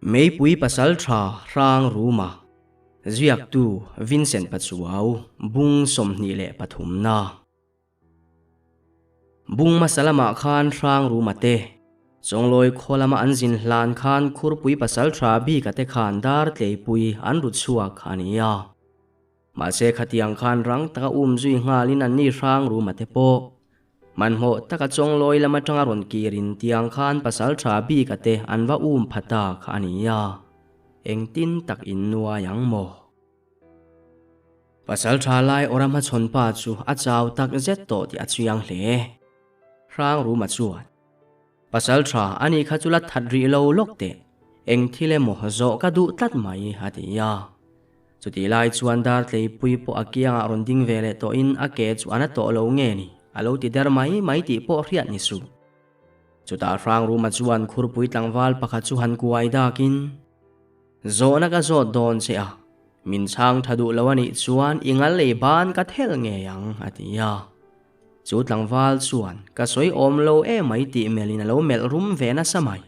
Meipui Pasaltha Hrang Ruma, Ziaktu Vincent Pachuau, Bung 23 na. Bung hmasa lamah khan Hrang Ruma te, Chawnglawi khaw lama an zin hlan khan Khurpui Pasaltha bika te khan dar tleipui an ru chhuak a ni a. Mahse khatiang khan rang taka um zui nghalin an ni hrang ruma te pawh. Hmanhmawh taka chawnglawi lam atanga rawn kirin tiang khan pasal tha bika te an va um pha ta kha a ni a, engtin tak in nuai ang maw? Pasal tha lai awra hmachhawn pa chu a chau tak zet tawh tih a chiang hle. Hrang ruma chuan. Pasal tha a nih kha chu la that rih lo lawk teh, eng thil emaw zawh ka duh tlat mai a ti a. Chutih lai chuan Dartleipui pawh a kiangah rawn ding ve leh tawhin a ke chu a na tawh lo nge ni a lo ti der mai mai tih pawh hriat ni suh. Chutah Hrangruma chuan khurpui tlangval pakhat chu han kuai dakin, Zawhna ka zawt dawn che a, min chhang tha duh lo a nih chuan i ngal lei ban ka thelh ngei ang a ti a. Chu tlangval chuan ka sawi awm lo emai tih melhin a lo melh rum ve nasa mai.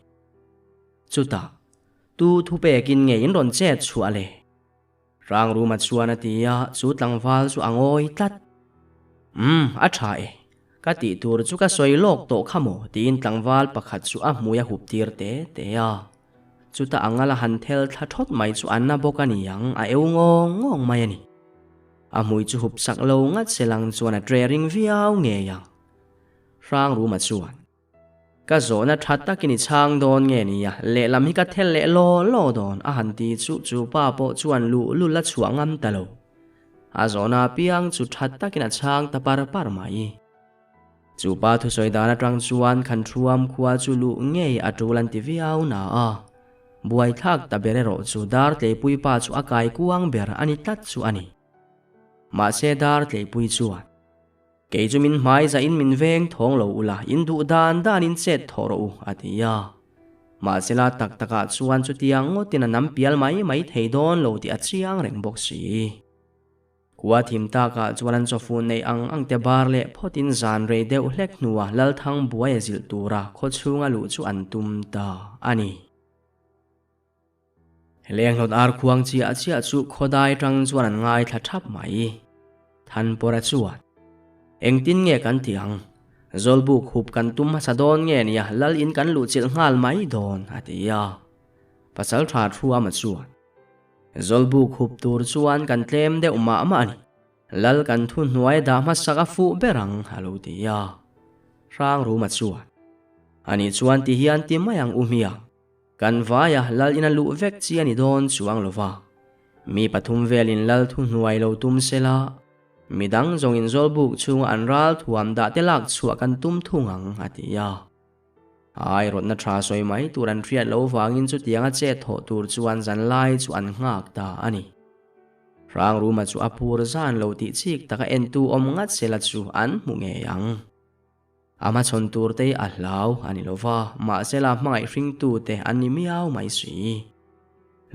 Chutah, tu thu pekin nge in rawn chet chhuah le? Hrangruma chuan a ti a, chu tlangval chu a ngawi tlat. Umm, a tha e. Ka tih tur chu ka sawi lawk tawh kha maw? tiin tlangval pakhat chu a hmui a hup tir te te a. Chutah a ngal a han thel thla thawt mai chu a na bawk a ni ang, a eu ngawng ngawng mai a ni. A hmui chu hup sak lo ngat se lang chuan a tre ring viau ngei ang. Hrangruma chuan, Ka zawhna tha takin i chhang dawn nge nia, lehlam hi ka thel leh law law dawn a han ti chu chu pa pawh chuan luh lul a chhuah ngam ta lo. A zawhna apiang chu tha takin a chhang ta par par mai. Chu pa thusawi dan atang chuan khan thuam khua chu luh ngei a tul an ti viau na a. Buaithlak ta ber erawh chu dar tleipui pa chu a kai kuang ber a ni tlat chu a ni. Mahse dar tleipui chuan, Kei chu min hmai zah in min veng thawng lo ula, in duh dan dan in chet thawh rawh u, a ti a. Mahse la tak takah chuan chutiang ngawtin a nam pial mai mai thei dawn lo tih a chiang reng bawk si. Khua thim takah chuan an chawfu neih ang ang te bar leh phawtin zan rei deuh hlek hnuah Lalthang buai a zilh tura khaw chhunga luh chu an tum ta a ni. Lenghlawt ar khuang chiah chiah chu khawdai tang chuan an ngaithla thap mai. Thanpawra chuan, Engtin nge kan tih ang? Zawlbuk hup kan tum hmasa dawn nge nia Lal in kan luhchilh nghal mai dawn a ti a. Pasaltha Thuama chuan, Zawlbuk hup tur chuan kan tlem deuh mah mah a ni. Lal kan thu hnuai dah hmasak a fuh ber ang a lo ti a. Hrangruma chuan, Ani chuan ti hian ti mai ang u hmiang. Kan vaia lal ina luh vek chi a ni dawn chuang lo va. Mi pathum velin lal thu hnuai lo tum se la, midang zawngin zawlbuk chhunga an ral thuam dah te lak chhuah kan tum thung ang a ti a. Ai rawtna tha sawi mai tur an hriat loh vangin chutianga chet thawh tur chuan zan lai chu an nghak ta a ni. Hrangruma chu a phur zan lo tih chik taka entu awm ngat sela chu an hmu ngei ang. A hmachhawn tur te a hlau a ni lo va, mahsela hmangaih hringtu te an ni miau mai si.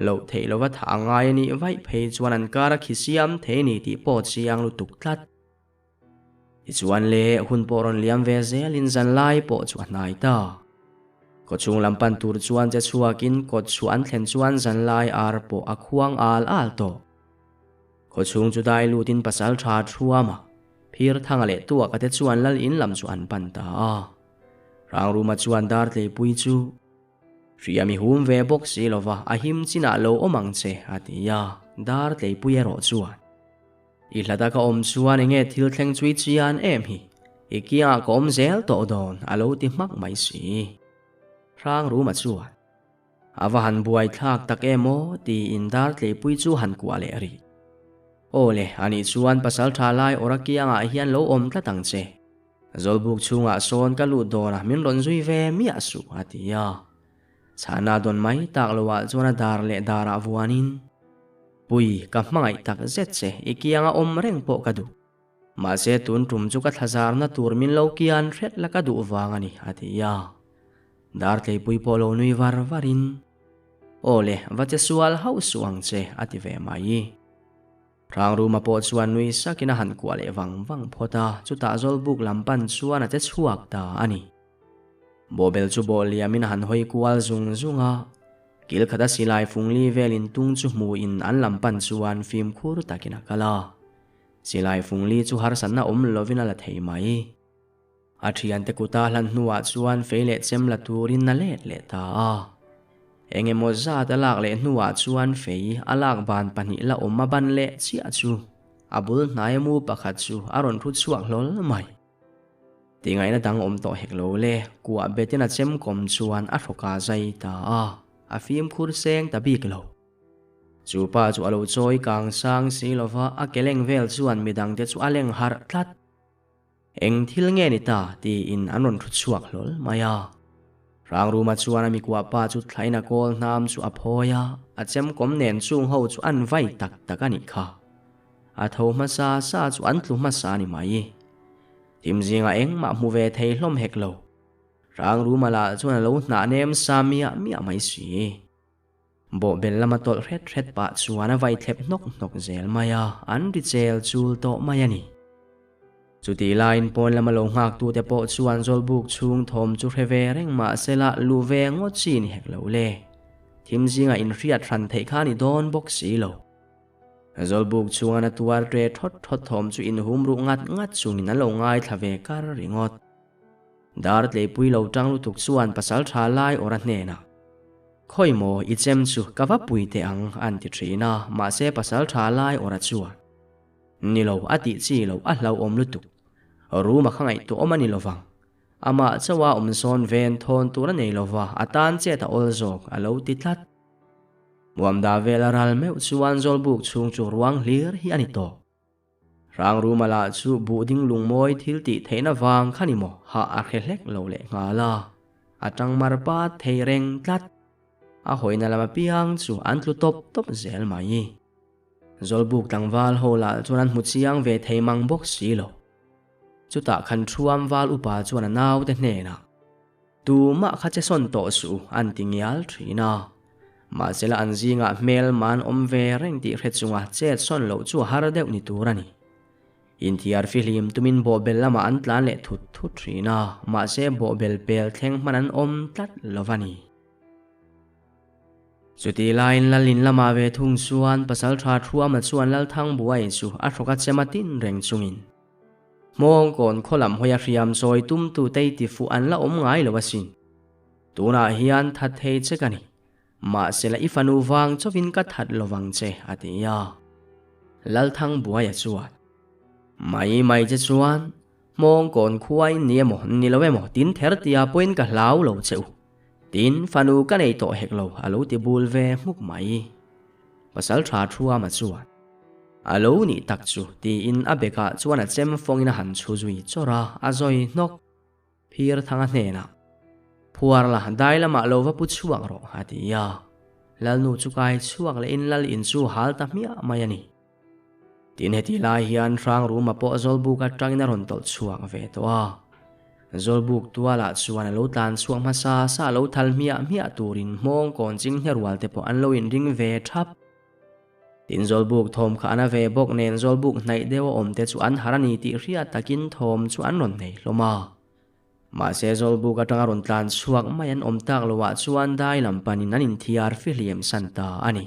Loh theih lova thah a ngai a nih vaih phei chuan an kar a khi siam thei ni tih pawh chiang lutuk tlat. Tichuan le, hun pawh rawn liam ve zelin zan lai pawh chu a hnai ta. Kawchhung lam pan tur chuan che chhuakin kawt chhuah an thlen chuan zan lai ar pawh a khuang al al tawh. Kawchhung chu dai lutin pasal tha thuama phir thanga leh tuaka te chuan lal in lam chu an pan ta a. Hrangruma chuan Dartleipui chu hria mi hum ve bawk si lova a him chinah lo awm ang che a ti a, Dartleipui erawh chuan. I hlata ka awm chuan enge thil thleng chui chian em hi? I kiangah ka awm zel tawh dawn a lo ti hmak mai si. Hrangruma chuan a va han buai thlak tak em aw tiin Dartleipui chu han kuah leh rih. Aw le, anih chuan pasal tha lai awra kiangah hian lo awm tlat ang che. Zawlbuk chhungah sawn ka lut dawn a, min rawn zui ve miah suh a ti a. Chhana dawn mai tak loah chuan a dar leh darah vuanin, Pui, ka hmangaih tak zet che, i kianga awm reng pawh ka duh. Mahse tun tum chu ka thlazarna tur min lo kian hret la ka duh vang a ni, a ti a. Dartleipui pawh lo nui var varin, Aw le, va che sual hauh suh ang che, a ti ve mai. Hrangruma pawh chuan nui sakin a han kuah leh vang vang phawt a, chutah Zawlbuk lam pan chuan a che chhuak ta a ni. Bawhbel chu bawh liamin a han hawi kual zung zung a. Kil khata silai fungli velin tung chu hmuin an lam pan chuan fimkhur takin a kal a. Silai fungli chu harsatna awm lovin a la thei mai. A thiante kuta hlan hnuah chuan fei leh chem la turin a let leh ta a. Eng emaw zat a lak leh hnuah chuan fei a lak ban pahnih la awm a ban leh chiah chu a bul hnai mu pakhat chu a rawn thu chhuak hlawl mai. Tingaihna dang awm tawh hek lo le, kuah betin a chem kawm chuan a hrawk a zai ta a, a fimkhur seng ta bik lo. Chu pa chu a lo chawi kang sang si lova a ke leng vel chuan midangte chu a leng harh tlat. Eng thil nge ni ta? tiin an rawn thu chhuak hlawl mai a. Hrangruma chuan a mikuah pa chu thlain a kawl hnam chu a phawi a, a chemkawm nen chung ho chu an vai tak tak a nih kha. A tho hmasa sa chu an tlu hmasa a ni mai. Thim zingah engmah hmu ve thei hlawm hek lo. Hrangruma lah chuan a lo hnah nem sa miah miah mai si. Bawhbel lama tawlh hret hret pah chuan a vai thlep hnawk hnawk zel mai a, an ri chel chul tawh mai a ni. Chutih laiin pawn lama lo nghaktute pawh chuan Zawlbuk chhung thawm chu hre ve reng mah sela luh ve ngawt chi ni hek lo le. Thim zingah inhriat hran theih kha a ni dawn bawk si lo. Zawlbuk chhunga na tuar ṭe thawt thawt thawm chu inhum ruh ngat ngat chungin an lo ngaithla ve kar ringawt. Dar tleipui lo ṭang lutuk chuan pasal ṭha lai awr a hnenah, Khawi maw i chem chu ka va pui teh ang an ti ṭhin a, mahse pasal ṭha lai awr a chuan, Ni lo a tih chi loh a hlauhawm lutuk. Room a kha ngaihtuah awm a ni lovang. Amah chauha awm sawn ven thawn tur a nei lova a tan chet a awl zawk a lo ti tlat. Muamda vel a ral meuh chuan Zawlbuk chhung chu ruang hlir hi a ni tawh. Hrangruma lah chu buh ding lungmawi thil tih theihna vang kha ni maw hah a hre hlek lo leh nghal a, a tang mar pat thei reng tlat. A hawina lam apiang chu an tlu tawp tawp zel mai. Zawlbuk tlangval ho lah chuan an hmu chiang ve thei mang bawk si lo. Chutah khan Thuam val upa chuan a naute hnenah, Tumah kha che sawn tawh suh u, an ti ngial thin a. Mahsela an zingah hmel man awm ve reng tih hre chunga chet sawn loh chu a har deuh ni tur a ni. Inthiar fihlim tumin bawhbel lamah an tlan leh thut thut thin a, mahse bawhbel pel thleng hman an awm tlat lo va ni. Chutih laiin Lalin lamah ve thung chuan Pasaltha Thuama chuan Lalthangbuai chu a hrawk a chem a tin reng chungin Hmawngkawn khaw lam hawi a hriam chawi tumtu tei ti fuh an la awm ngai lo asin. Tunah hian that thei che ka ni. Mahsela i fanu vang chauhin ka that lovang che a ti a. Lalthangbuaia chuan, Mai mai che chuan Hmawngkawn khuain ni emaw ni lo emaw tin ther tia pawhin ka hlau lo che u. Tin fanu ka nei tawh hek lo a lo ti bul ve hmuk mai. Pasal tha Thuama chuan, A lo nih tak chu, tiin a bekah chuan a chem fawngin a han chhu zui chawrh a, a zawi hnawk. Phir Thanga hnenah, Phuar la, dai lamah lo va pu chhuak rawh, a ti a. Lalnu chu kai chhuak lehin lal in chu hal ta hmiah mai a ni. Tin heti lai hian Hrangruma pawh Zawlbuk atangin a rawn tawlh chhuak ve tawh a. Zawlbuk tualah chuan a lo tlan chhuak hmasa sa a lo thal hmiah hmiah turin hmawng kawn ching hne rual te pawh an lo inring ve thap. Tin Zawlbuk thawm kha an a ve bawk nen Zawlbuk hnaih deuh a awm te chu an har a ni tih hriat takin thawm chu an rawn nei hlawm a. Mahse Zawlbuk atanga rawn tlan chhuak mai an awm tak loah chuan dai lam panin an inthiar fihliam san ta a ni.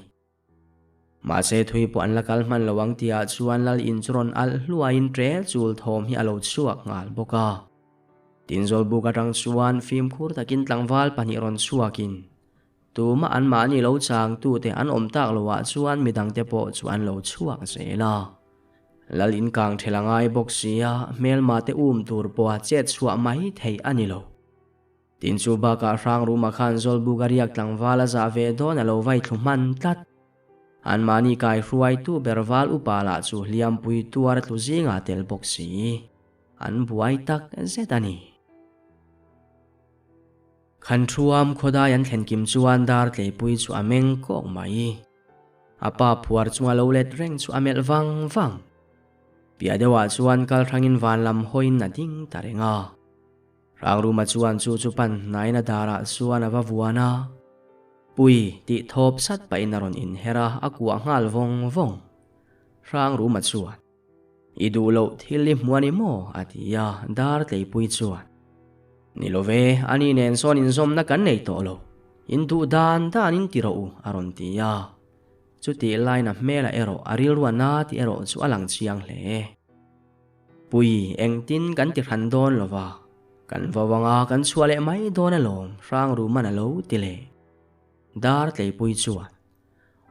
Mahse thui pawh an la kal hman lo ang tihah chuan Lal in chu rawn alh hluaiin ṭel chul thawm hi a lo chhuak nghal bawk a. Tinzawlbuk atang chuan fimkhur takin tlangval pahnih rawn chhuakin tumah anmahni lo changtute an awm tak loah chuan midangte pawh chu an lo chhuak zel a. Lal in kang ṭhel a ngai bawk sia, hmelmate um tur pawha chet chhuah mai theih a ni lo. Tin chu bakah Hrangruma khan Zawlbuk a riak tlangval a zah ve dawn a lo vai thlu hman tlat. Anmahni kai hruaitu ber val upa lah chu hliampui tuar a tlu zingah tel bawk si. An buai tak zet a ni. Khan Thuam khawdai an thlen kim chuan dar tleipui chu a meng kawk mai. A pa phuar chunga lo let reng chu a melh vang vang. Piah deuhah chuan kal hrangin van lam hawiin a ding ta reng a. Hrangruma chuan chu chu pan hnain a darah chuan a va vuan a, Pui tih thawp sat pahin a rawn inher a, a kuah nghal vawng vawng. Hrangruma chuan, I duh loh thil i hmu a ni maw? a ti a, dar tleipui chuan, Ni lo ve, ani nen sawn inzawmna kan nei tawh lo. In duh dan danin ti rawh u, a rawn ti a. Chutih laiin a hmelah erawh a rilru a na tih erawh chu a lang chiang hle. Pui, engtin kan ti hran dawn lo va, kan vo anga kan chhuah leh mai dawn alawm, Hrangruman a lo ti leh. Dar Tleipui chuan,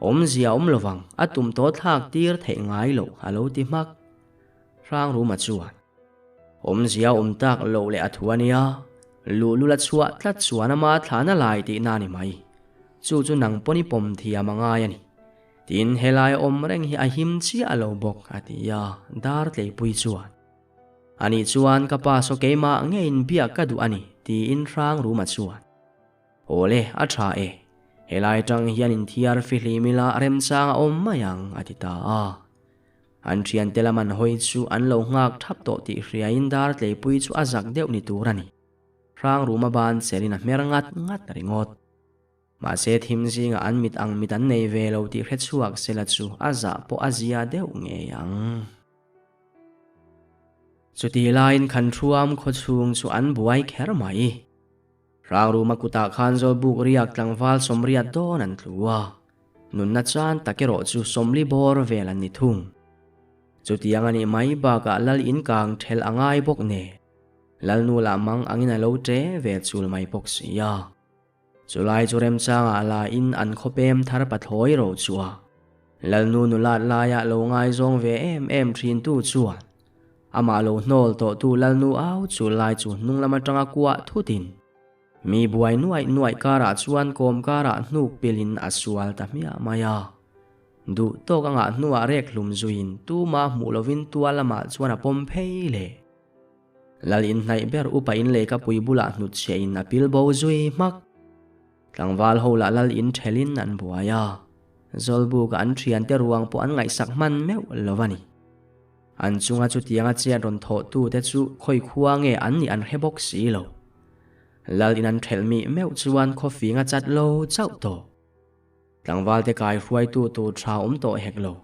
Awmzia awm lovang, a tum tawh thlak tir theih ngai loh, a lo ti hmak. Hrangruma chuan, Awmzia awm tak loh leh a thu a nia, luhlul a chhuah tlat chuan ama thlahna lai tihna a ni mai. Chu chu nang pawn i pawm thiam a ngai a ni. Tin, helai awm reng hi a him chiah lo bawk, a ti a, Dar Tleipui chuan, Anih chuan ka pa saw keimah ngeiin biak ka duh a ni, tiin Hrangruma chuan, Awle, a tha e. Helai atang hian inthiar fihlim ila remchang a awm mai ang, a ti ta a. An thiante lam an hawi chu an lo nghak thap tawh tih hriain dar tleipui chu a zak deuh ni tur a ni. Hrangruma ban chelin a hmer ngat ngat ringawt. Mahse thim zingah an mit ang mit an nei ve lo tih hrechhuak sela chu a zah pawh a zia deuh ngei ang. Chutih laiin Khanthruam khawchhung chu an buai kher mai. Hrangruma kutah khan Zawlbuk riak tlangval sawmriat dawn an tlu a, nunna chan tak erawh chu sawmli bawr vel an ni thung. Chutiang a nih mai bakah Lal in kang thelh a ngai bawk nen, Lalnu lah mang angin a lo ṭe ve chul mai bawk si a. Chulai chu remchangah la in an khawpem thar pathlawi ro chu a, Lalnu nulat laia lo ngaizawng ve em em thintu chuan Amah lo hnawl tawhtu Lalnu au chu lai chu hnung lam atanga kuah thutin mi buai nuaih nuaih karah chuan kawm karah hnuk pilin a sual ta hmiah mai a. Duh tawk anga hnuah rek hlum zuiin tumah hmuh lovin tual lamah chuan a pawm phei le. Lal inhnaih ber upa in lehkapui bulah hnutchhiahin a pil bo zui hmak. Tlangval ho lah lal in thelin an buai a, Zawlbuka an thiante ruang pawh an ngaihsak hman meuh lo a ni. An chunga chutianga chiat rawn thawhtute chu khawi khua nge an nih an hre bawk si lo. Lal in an thelh mih meuh chuan khawfing a chat lo chauh tawh. Tlangvalte kai hruaitu tur tha awm tawh hek lo.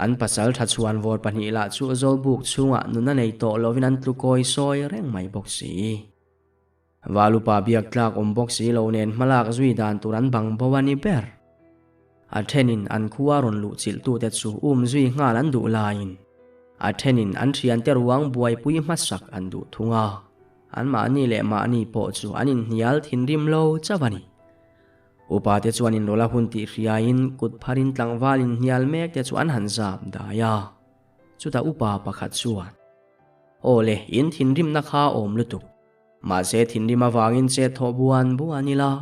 An pasal tha chhuan vawr pahnih lah chu Zawlbuk chhungah nun a nei tawh lovin an tlu kawi sawi reng mai bawk si. Valupa biak tlak awm bawk si lo nen hmalak zui dan tur an bang bo a ni ber. A thenin an khua rawn luh chilhtute chu um zui nghal an duh laiin a thenin an thiante ruang buaipui hmasak an duh thung a, anmahni leh mahni pawh chu an inhnial thinrim lo chauh a ni. Upa te chuan inrawlh a hun tih hriaiin kut pharin tlangval inhnial mek te chu an han zap dai a. Chutah upa pakhat chuan, Aw le, in thinrimna kha a awm lutuk. Mahse thinrim avangin chet thawh buan buan ila,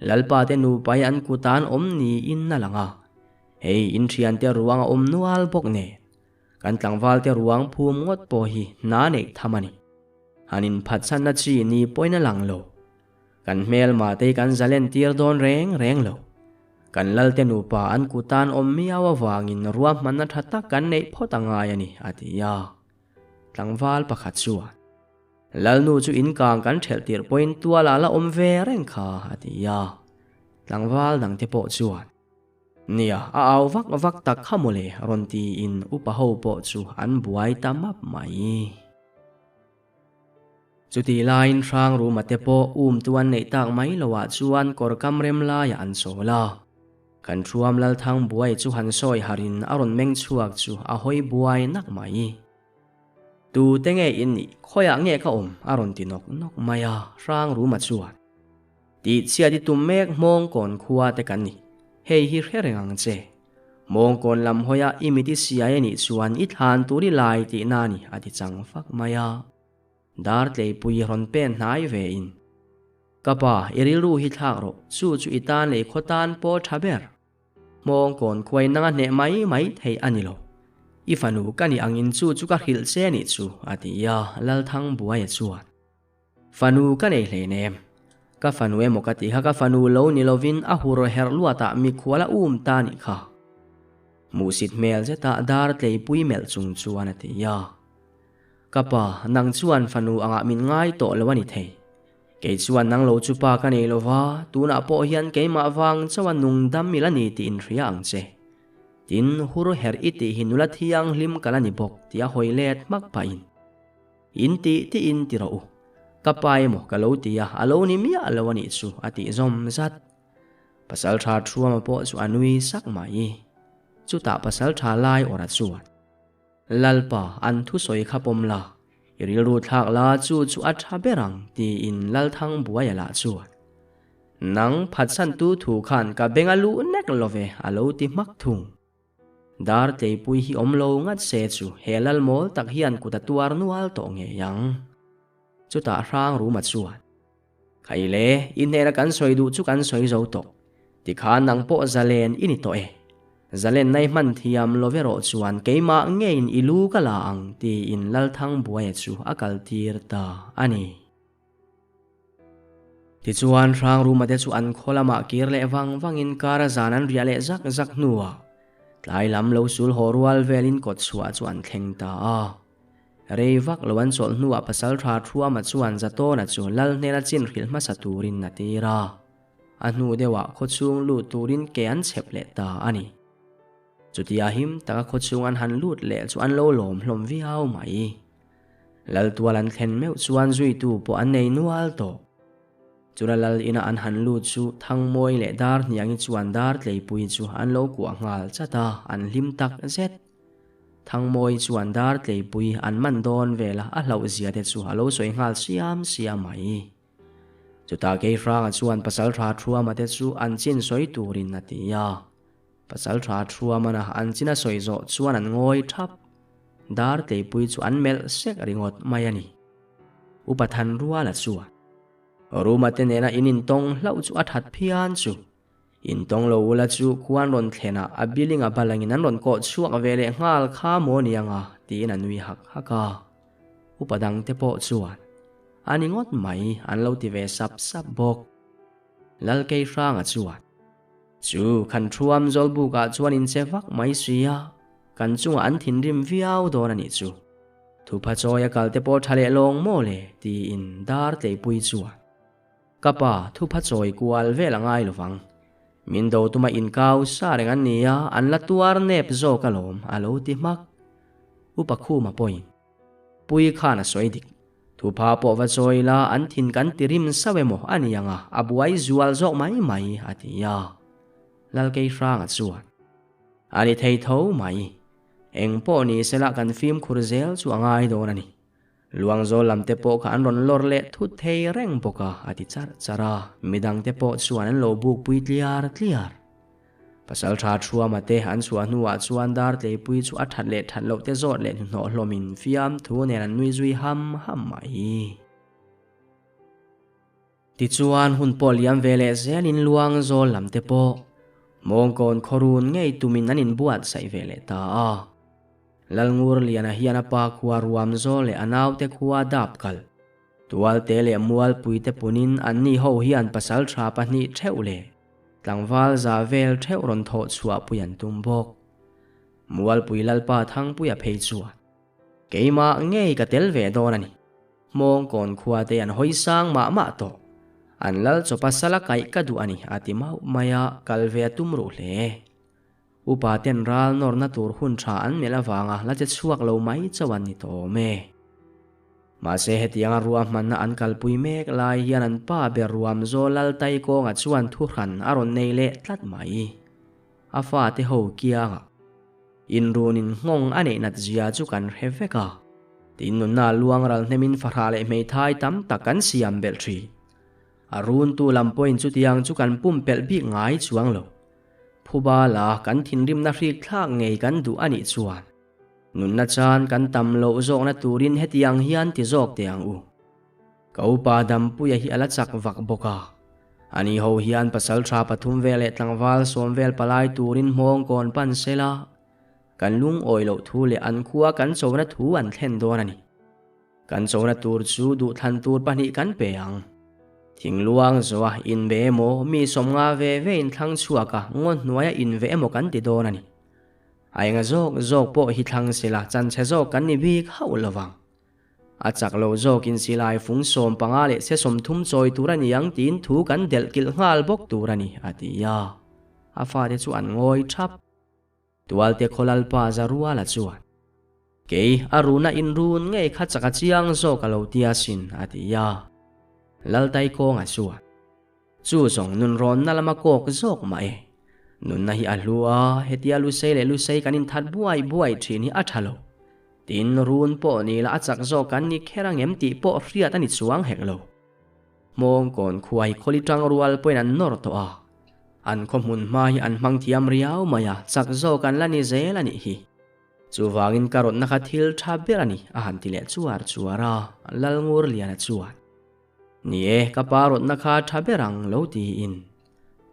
Lalpa te nupa hi an kut ah an awm niin a lang a. Hei, in thiante ruang a awm nual bawk nen, kan tlangval te ruang phum ngawt pawh hi hna neih tham a ni. Han inphatsanna chi ni pawhin a lang lo. Kan hmelma te hi kan zalen tir dawn reng reng lo. Kan Lalte nupa an kutan awm miau avangin ruahmanna tha tak kan neih phawt a ngai a ni, a ti a. Tlangval pakhat chuan, Lalnu chu in kang kan thelh tirh pawhin tualah la awm ve reng kha, a ti a. Tlangval dangte pawh chuan, Nia, a au vak vak tak kha mawle, rawn tiin upa ho pawh chu an buai ta map mai. Chutih laiin Hrangruma te pawh umtu an neih tak mai loah chuan kawr kam rem laiah an chawl a. Kan Thuam Lalthang buai chu han sawi harin a rawn meng chhuak chu a hawi buai nak mai. Tu te nge in nih, khawiah nge ka awm? a rawn ti nawk nawk mai a, Hrangruma chuan. Tihchhiat i tum mek Hmawngkawn khua te kan ni, hei hi hre reng ang che. Hmawngkawn lam hawia i mit i siai a nih chuan i thlan tur i lai tihna a ni, a ti chang fak mai a. Dar tleipui rawn pen hnai ve in. Ka pa, i rilru hi thlak rawh, chu chu i tan leh i khaw tan pawh tha ber. Hmawngkawn khuai nanga hneh mai mai theih a ni lo. I fanu ka nih angin chu chu ka hrilh che a nih chu, a ti a, Lalthangbuaia chuan. Fanu ka nei hleinem. Ka fanu emaw ka tih kha ka fanu lo ni lovin a hur herh luatah mikhual a um ta nih kha. Hmuhsit hmel zetah dar tleipui melh chung chuan a ti a. Ka pa, nang chuan fanu angah min ngai tawh lo a ni thei. Kei chuan nang lo chu pa ka nei lo va, tunah pawh hian keimah vang chauha nung dam ila ni tih inhria ang che. Tin, hur herh i tih hi nula thianghlim ka la ni bawk tia hawi let hmak pahin. In tih tih in ti rawh u. Ka pa emaw ka lo ti a, a lo ni miah lo a nih chu a tih zawm zat. Pasalṭha Thuama pawh chu a nui sak mai. Chutah pasalṭha lai awrh a chuan, Lalpa, an thusawi kha pawm la, i rilru thlak la chu chu a ṭha ber ang tiin Lalthangbuaia lah chuan, Nang phatsantu thu khan ka beng a luh nek lo ve a lo ti hmak thung. Dar tleipui hi awm lo ngat se chu he lal mawl tak hian kut a tuar nual tawh ngei ang. Chutah hrang ruma chuan, Khai le, i hnena kan sawi duh chu kan sawi zo tawh. Tikhan nang pawh zalen i ni tawh e. Zalen nai hman thiam lo ve rawh chuan keimah ngeiin i lu ka la ang tiin Lalthangbuaia chu a kaltir ta a ni. Tichuan, Hrangruma te chu an khaw lamah kir leh vang vangin kar a zan an riah leh zak zak hnuah tlai lam lo sul haw rual velin kawt chhuah chu an thleng ta a. Rei vak lo an chawlh hnuah Pasalṭha Thuama chuan Zatawna chu Lal hnena chin hrilh hmasa turin a tir a. A hnu deuhah khawchhung lut turin ke an chhep leh ta a ni. Chutia him taka khawchhung an han lut leh chu an lo lawm hlawm viau mai. Laltual an thlen meuh chuan zuitu pawh an nei nual tawh. Chula lal ina an han lut chu Thangmawi leh Darhniangi chuan Dartleipui chu an lo kuah nghal chat a, an hlim tak zet. Thangmawi chuan Dartleipui an man dawn vela a hlauh zia te chu a lo sawi nghal siam siam mai. Chutah Keihranga chuan Pasalṭha Thuama te chu an chin sawi turin a ti a. Pasalṭha Thuamana an chin a sawi zawh chuan an ngawi ṭhap. Dartleipui chu an melh sek ringawt mai a ni. Upa Thanruala chuan, Ruma te nena in intawng hlauh chu a that phian chu. Intawng lo ula chu khuan rawn thlenah a biling a balangin an rawn kawh chhuak ve leh nghal kha maw nianga tiin a nui hak hak a. Upa dangte pawh chuan, A ni ngawt mai an lo ti ve sap sap bawk. Lalkeihranga chuan, Chu kan thuam Zawlbukah chuan in che vak mai si a, kan chungah an thinrim viau dawn a nih chu. Thupha chawi a kal te pawh tha leh lawng maw le tiin dar tleipui chuan ka pa thupha chawi kual vel a ngai lovang. Min do tuma inkau sa reng an ni a, an la tuar nep zawk alawm a lo ti hmak. Upa Khuma pawhin Pui khan a sawi dik. Thupha pawh va chawi la, an thin kan ti rim sauh emaw a ni ang a, a buai zual zawk mai mai, a ti a. Lalkeihranga chuan, A ni thei tho mai. Eng pawh ni sela kan fimkhur zel chu a ngai dawn a ni. Luangzawl lam te pawh kha an rawn lawr leh thut thei reng bawk a, a ti charh charh a. Midang te pawh chuan an lo bukpui tliar tliar. Pasalṭha Thuama te an chhuah hnuah chuan Dartleipui chu a that leh that loh te zawt leh hnuhnawh hlawmin fiamthu nen an nui zui ham ham mai. Tichuan hun pawh liam ve leh zelin luang zawl lam te pawh mawngkawn khawrun ngei tumin an inbuatsaih ve leh ta a. Lalngurliana hian a pa khua ruam zawl leh a naute khua dap kal. Tualte leh mualpuite punin anni ho hian pasalṭha pahnih theuh leh Tlangval za vel theuh rawn thawh chhuahpui an tum bawk. Mualpui Lalpa Thangpuia phei chuan, Keimah ngei ka tel ve dawn a ni. Hmawngkawn khua te an hawi sang mah mah tawh. An lal chawpa sala kaih ka duh a ni a ti mauh mai a, kal ve a tum ruh hle. Upa ten ral nawrna tur hun tha an melh avanga la che chhuak lo mai chauh an ni tawh awm e. Mahse hetianga ruahmanna an kalpui mek lai hian an pa ber ruam zawl lal tai kawnga chuan thuhran a rawn nei leh tlat mai. A fate ho kiangah inrunin nghawng a neih nat zia chu kan hre vek a, tin nunna luang ral hnemin fahrah leh hmeithai tam tak kan siam belh thin. A runtu lam pawhin chutiang chu kan pumpelh bik ngai chuang lo. Phuba la kan thinrimna hrik thlak ngei kan duh a nih chuan Nunna chan kan tam loh zawkna turin hetiang hian ti zawk teh ang u. Ka upa Dampuia hi a la chak vak bawk a. Ani ho hian pasal tha pathum vel leh tlangval sawm vel palai turin hmawng kawn pan sela, kan lungawi loh thu leh an khua kan chona thu an thlen dawn a ni. Kan chona tur chu duhthlan tur pahnih kan pe ang. Thingluang zoa inbe emaw, mi sawmnga ve ve inthlang chhuaka ngaw hnuaia inve emaw kan ti dawn a ni. A enga zawk zawk pawh hi thlang sela chanchhe zawk kan ni bik hauh lo vang. A chak lo zawkin silai fung 15 leh se 30 chawi tur a ni ang tiin thu kan delh kilh nghal bawk tur a ni, a ti a. A fate chu an ngawi thap. Tualte Khawlalpa Zaruala chuan, Kei a runa inrun ngei kha chak a chiang zawk a lo ti asin, a ti a. Laltaikawnga chuan, Chu zawng nunrawnna lama kawk zawk mah e. Nunna hi a hlu a, hetia lusei leh lusei kan inthat buai buai thin hi a tha lo. Tin, run pawh ni la a chak zawk kan ni kher angem tih pawh hriat a ni chuang hek lo. Hmawngkawn khuai khawli tang rual pawhin an nawr tawh a, an khaw hmun hma hi an hmang thiam riau mai a, chak zawk an la ni zel a nih hi. Chuvangin ka rawtna kha thil tha ber a ni, a han ti leh chuar chuar a, Lalngurliana chuan, Ni e, ka pa rawtna kha tha ber ang lo tiin.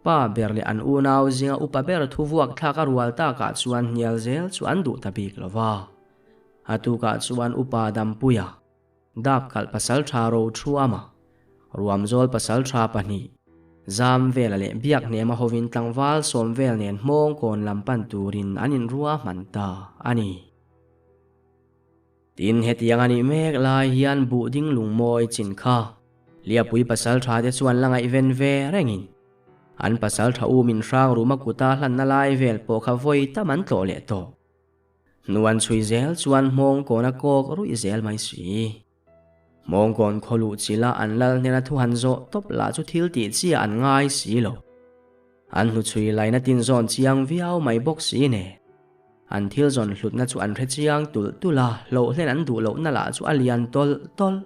Pa ber leh an unau zinga upa ber thu vuak thlak a rual takah chuan hnial zel chu an duh ta bik lo va. A tukah chuan upa Dampuia, Dapkalh pasaltha ro thuama, Ruamzawl pasaltha pahnih, Zam vela leh Biakhnema hovin tlangval sawm vel nen hmawngkawn lam pan turin an inrua hman ta a ni. Tin, hetiang a nih mek lai hian buh ding lungmawi chin kha Liapui pasaltha te chuan la ngaihven ve rengin an pasaltha u min hrang ruma kuta hlanna lai vel pawh kha vawi tam an tlawh leh tawh. Hnuan chhui zel chuan hmawngkawn a kawk ruih zel mai si. Hmawngkawn khaw luh chila an lal hnena thu han zawh tawp lah chu thil tih chiah an ngai si lo. An hnu chhui laina tin zawn chiang viau mai bawk si nen. An thil zawn hlutna chu an hre chiang tulh tulh a, hlauh hlen an duh lohna lah chu a lian tawlh tawlh.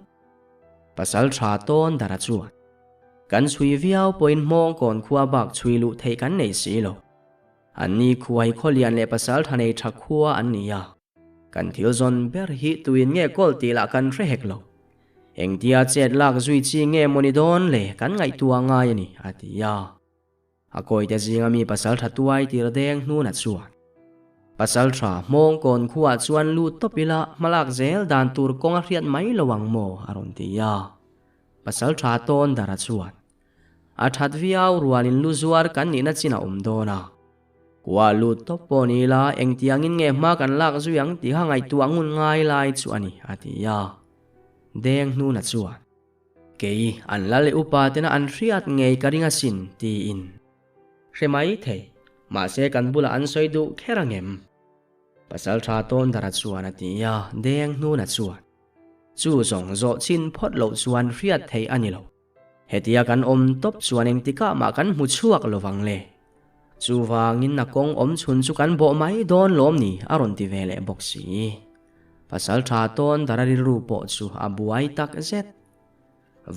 Pasal tha tawn dara chuan, Kan chhui viau pawhin hmawngkawn khua bak chhui luh theih kan nei si lo. An ni khuai khawlian leh pasal tha nei tha khua an ni a. Kan thil zawn ber hi tuin nge kawl tih lah kan hre hek lo. Engtia chet lak zui chi nge maw ni dawn le kan ngaihtuah ngai a ni, a ti a. A kawite zinga mi pasal tha tuai tir deng hnuna chuan, Pasal tha hmawngkawn khuaah chuan lut tawp ila hmalak zel dan tur kawng a hriat mai lo ang maw? a rawn ti a. Pasal tha tawn dara chuan, A that viau rualin lu zuar kan nihna chin a awm dawn a. Kua lut tawp pawh ni ila engtiangin nge hma kan lak zui ang tih kha ngaihtuah ngun ngai lai chu a ni, a ti a. Deng hnuna chuan, Kei, an lal leh upa tena an hriat ngei ka ring asin, tiin. Hre mai thei, mahse kan bulah an sawi duh kher angem? Pasaltha Tawndara chuan a ti a, Deng hnuna chuan, Chu zawng zawh chin phawt loh chuan hriat theih a ni lo. Hetia kan awm tawp chuan engtikah mah kan hmu chhuak lo vang le. Chuvangin a kawng awm chhun chu kan bawh mai dawn lawm ni a rawn ti ve leh bawk si. Pasal tha tawn dara rilru pawh chu a buai tak zet.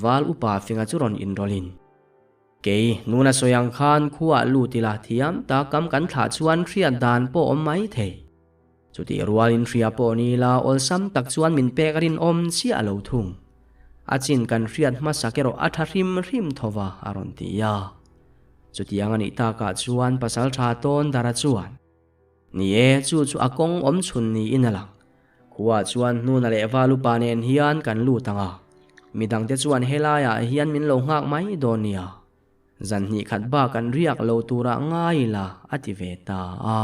Val upa finga chu rawn inrawlhin. Kei, nuna sawi ang khan khuaah lut ila thiam tak kam kan thlah chuan hriat dan pawh awm mai thei. Chutih rualin hria pawh ni ila awlsam tak chuan min pek a rinawm chiah a lo thung. A chin kan hriat hmasak erawh a tha hrim hrim tho va, a rawn ti a. Chutiang a nih takah chuan pasaltha tawn dara chuan, Ni e, chu chu a kawng awm chhun niin a lang. Khuaah chuan hnuna leh valupa nen hian kan lut ang a, midangte chuan helaiah hian min lo nghak mai dawn nia. Zan hnih khat bak an riak lo turah ngai ila, a ti ve ta a.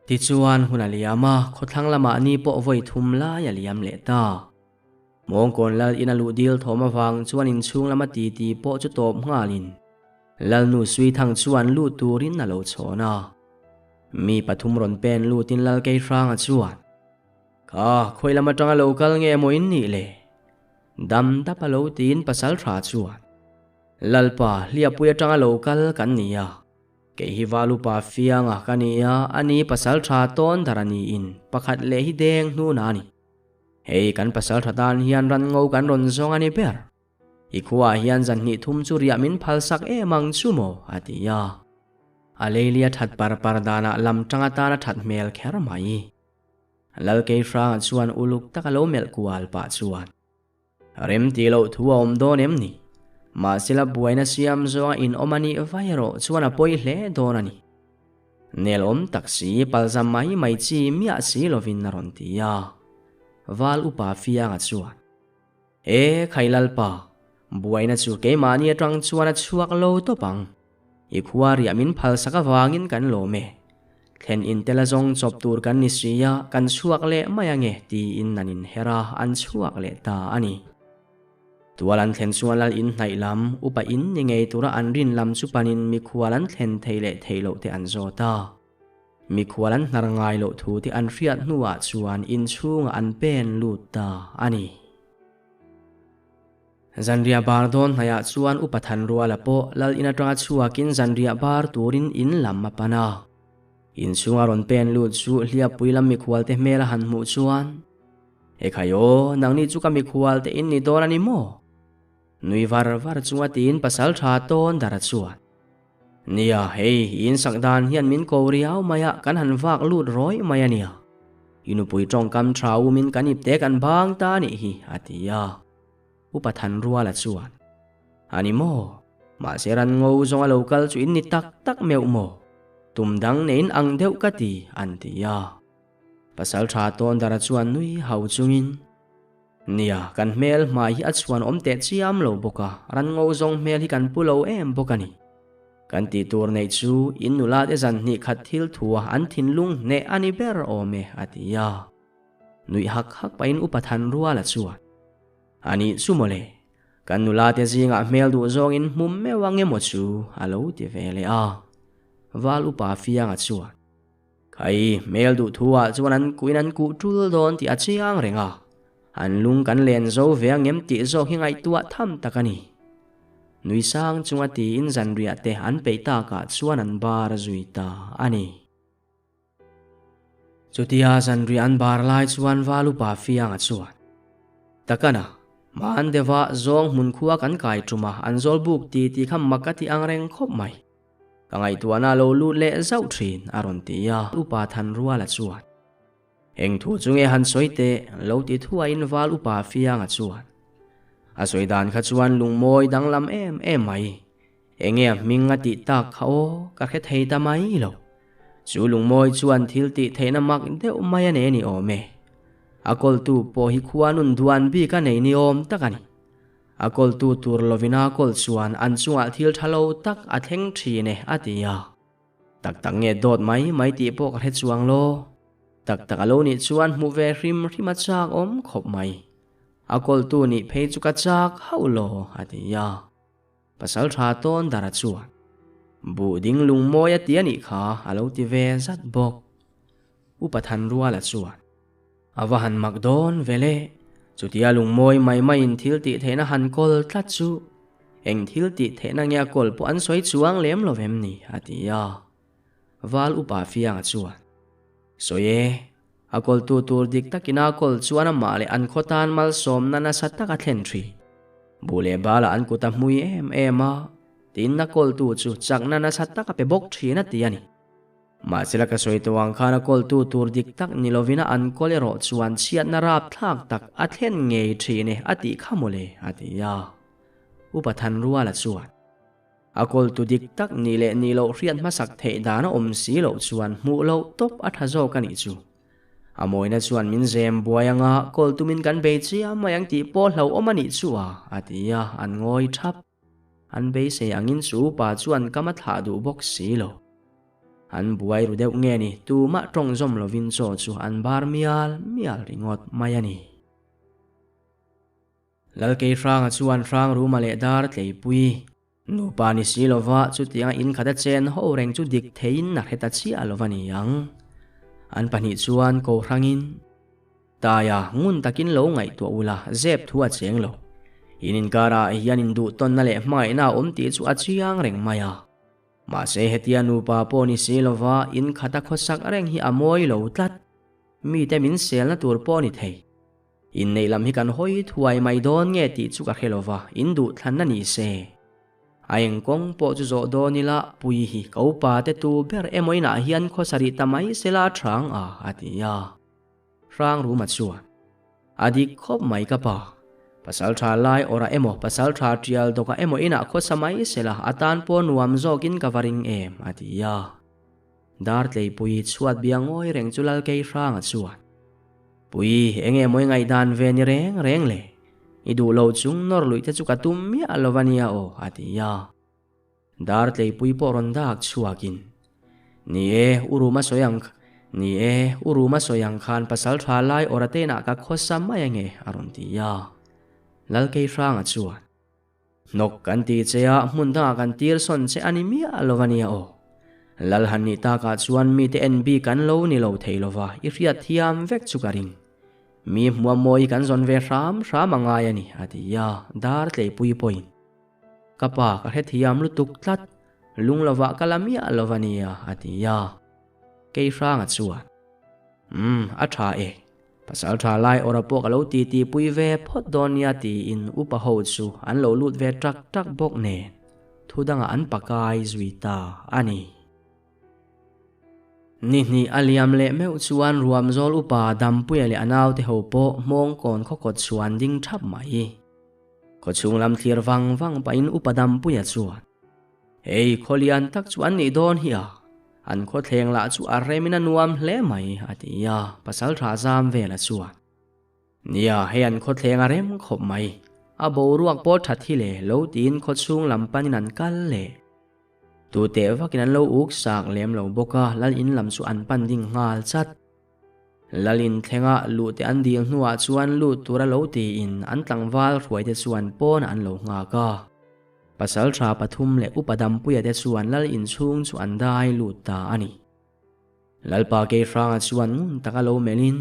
Tichuan hun a liam a, khawthlang lamah ni pawh vawi thum lai a liam leh ta. Mawngkawn lal in a luh dil thawm avang chuan inchhung lama titi pawh chu tawp nghalin Lalnu Suithang chuan lut turin a lo chhawn a. Mi pathum rawn pen lutin Lal Keihranga chuan, Kha, khawi lam atanga lo kal nge maw in nih le? Dam dap a lo tiin pasal tha chuan, Lalpa, hliapui atanga lo kal kan ni a. Kei hi Valupa fianga ka ni a, ani pasal tha tawn dar a niin pakhat leh hi deng hnuna a ni. Hei kan pasal tha tan hian ran ngo kan rawn zawng a ni ber. I khuaah hian zan hnih thum chu riah min phal sak em ang chu maw? a ti a. A leilia that par par danah lam tang atan a that hmel kher mai. Lal Keihranga chuan uluk taka lo melh kual pah chuan, Rem tih loh thu a awm dawn em ni? Mahsela buaina siam zawnga in awm a nih vai erawh chuan a pawi hle dawn a ni. Nel awm tak si palza mai mai chi miah si lovin a rawn ti a. Val upa Fianga chuan, E khai Lalpa, buaina chu keimahni atang chuan a chhuak lo tawp ang. I khua riah min phalsak avangin kan lawm e. Thlen in tel a zawng chawp tur kan ni si a, kan chhuak leh mai ange tiin an inher a, an chhuak leh ta a ni. Tual an thlen chuan lal in hnaih lam, upa in ni ngei tura an rin lam chu panin mikhual an thlen thei leh thei loh te an zawt a. Mikhual an hnar ngai loh thu te an hriat hnuah chuan inchhungah an pen lut ta a ni. Zanriah bar dawn hnaiah chuan Upa Thanruala pawh lal in atanga chhuakin zanriah bar turin in lam a pan a. Inchhunga rawn pen lut chu hliappui lam mikhualte hmel a han hmuh chuan, Ekhai aw, nangni chu ka mikhualte in ni dawn a ni maw? Nui var var chunga tiin pasal tha tawn dar a chuan, Nia, hei, in sak dan hian min ko riau mai a, kan han vak lut rawih mai a nia. I nupui tawngkam tha umin kan ipte kan bang ta a nih hi, a ti a. Upa Thanruala chuan, A ni maw? Mahse ran ngo zawng a lo kal chu in ni tak tak meuh maw? Tum dang neiin ang deuh ka ti, an ti a. Pasal tha Tawndara chuan nui hau chungin, Nia, kan hmel hmai hi a chhuan awm teh chiam lo bawk a, ran ngo zawng hmel hi kan pu lo em bawk a ni. Kan tih tur neih chu in nula te zan hnih khat thil thua an thinlung hneh a ni ber awm e, a ti a. Nuih hak hak pahin Upa Thanruala chuan, A nih chu mawle, kan nula te zingah hmel duh zawngin hmu meuh ang emaw chu a lo ti ve leh a. Val Upa Fianga chuan, Khai, hmel duh thu ah chuan an kuhin an kuh tul dawn tih a chiang reng a, an lung kan len zo ve ang em tih zawk hi ngaihtuah tham tak a ni. Nui sang chunga tiin zanriah te an peih takah chuan an bar zui ta a ni. Chutia zanriah an bar lai chuan Valupa Fianga chuan, Takana, hmaan deuha zawng hmun khua kan kai tum a, an zawl buk ti tih kha mak a ti ang reng khawp mai. Ka ngaihtuahna a lo lut leh zauh thin, a rawn ti a. Upa Thanruala chuan, Eng thu chu nge han sawi teh? lo ti thuaiin Val Upa Fianga chuan, A sawi dan kha chuan lungmawi danglam em em mai. Enge a hming a tih tak kha aw, ka hre thei ta mai lo. Chu lungmawi chuan thil tih theihna mak deuh mai a nei a ni awm e. A kawltu pawh hi khua nun duan bik a nei ni awm tak a ni. A kawltu tur lovin a kawl chuan an chungah thil tha lo tak a thleng thin e a ti a. Tak tak nge dawt mai mai tih pawh ka hre chuang lo. Tak tak a lo nih chuan hmuh ve hrim hrim a chak awm khawp mai. A kawltu nih phei chu ka chak hauh lo a ti a. Pasal tha tawn dara chuan buh ding lung mawi a ti a nih kha a lo ti ve zat bawk. Upa Thanruala chuan a va han mak dawn ve le, chutia lung mawi mai maiin thil tih theihna han kawl tlat chu eng thil tih theihna nge a kawl pawh an sawi chuang lem lo vem ni a ti a. Val Upa Fianga chuan sawi e, a kawltu tur dik takin a kawl chuan amah leh an khaw tan malsawmna nasa tak a thlen thin. Buh leh balah an kut a hmui em em a, tin a kawltu chu chakna nasa tak a pe bawk thin a ti a ni. Mahsela ka sawi tawh ang khan a kawltu tur dik tak ni lovin a an kawl erawh chuan chhiatna rapthlak tak a thlen ngei thin e a tih kha mawle a ti a. Upa Thanruala chuan. A kawltu dik tak nih leh nih loh hriat hmasak theih dan a awm si loh chuan hmuh loh tawp a tha zawk a nih chu. A mawina chuan min zem buai anga kawl tumin kan bei chiam mai ang tih pawh hlauhawm a nih chu a, a ti a, an ngawi thap. An beisei angin chu upa chuan kam a thlah duh bawk si lo. An buai ru deuh nge ni, tumah tawng zawm lovin chaw chu an bar mial mial ringawt mai a ni. Lalkei Hranga chuan Hrangruma leh Dar Tleipui nupa ni si lova chutianga in khat a chen ho reng chu dik theiin a hre ta chiah lo va ni ang. An pahnih chuan ko hrangin, Taia, ngun takin lo ngaihtuah ula, zep thu a cheng lo. In inkarah hian induhtawnna leh hmangaihna a awm tih chu a chiang reng mai a. Mahse hetia nupa pawh ni si lova in khat a khawsak reng hi a mawi lo tlat. Mite min selna tur pawh ni thei. Inneih lam hi kan hawi thuai mai dawn nge tih chu ka hre lo va, in duh thlanna ni se. A eng kawng pawh chu zawh dawn ila, pui hi ka upa te tu ber emaw inah hian khaw sarih ta mai sela a hrang a, a ti a. Hrang Ruma chuan, A dik khawp mai ka pa. Pasal tha lai awrah emaw pasal tha tial dawkah emaw inah khaw sa mai sela a tan pawh nuam zawkin ka va ring em, a ti a. Dartleipui chhuat bia ngawi reng chu Lalkei Hranga chuan, Pui, enge mawi ngaihdan ve ni reng reng le? I duh lo chung nawr luih te chu ka tum miah lo va nia aw, a ti a. Dartleipui pawh rawn dak chhuakin, Ni e, u Ruma sawi ang, ni e, u Ruma sawi ang khan pasal tha lai awra te inah ka khawsa mai ange, a rawn ti a. Lalkei Hranga chuan, Hnawk kan ti che a, hmun dangah kan tir sawn che a ni miah lo va nia aw. Lal han nih takah chuan mite en bik an lo ni lo thei lo va, i hriat thiam vek chu ka ring. Mi hmuam mawi hi kan zawn ve hram hram a ngai a ni, a ti a, dar tleipui pawhin. Ka pa ka hrethiam lutuk tlat, lung lovah ka la miah lo va nia, a ti a. Kei hranga chuan, Umm, a tha e. Pasal tha lai awra pawh ka lo titi pui ve phawt dawn nia tiin upa ho chu an lo lut ve tak tak bawk nen thu dangah an pakai zui ta a ni. Ni hnih a liam leh meuh chuan Ruamzawl upa Dampuia leh a naute ho pawh hmawngkawn khawkawt chuan ding thap mai. Khawchhung lam thlir vang vang pahin upa Dampuia chuan, Hei khaw lian tak chu an nih dawn hi a, an khawthleng lah chu a remin a nuam hle mai, a ti a, pasal tha zam vel a chuan. Nia, hei an khawthleng a rem khawp mai, a boruak pawh that hi le, lo tiin khawchhung lam panin an kal leh. Tute vakin an lo uk sak lem lo bawk a, lal in lam chu an pan ding nghal chat. Lal in thlenga luhte an dil hnuah chuan lut tura lo tiin an tlangval hruaite chuan pawnah an lo nghak a. Pasal tha pathum leh upa Dampuia te chuan lal in chhung chu an dai lut ta a ni. Lalpa Keihranga chuan ngun taka lo melhin,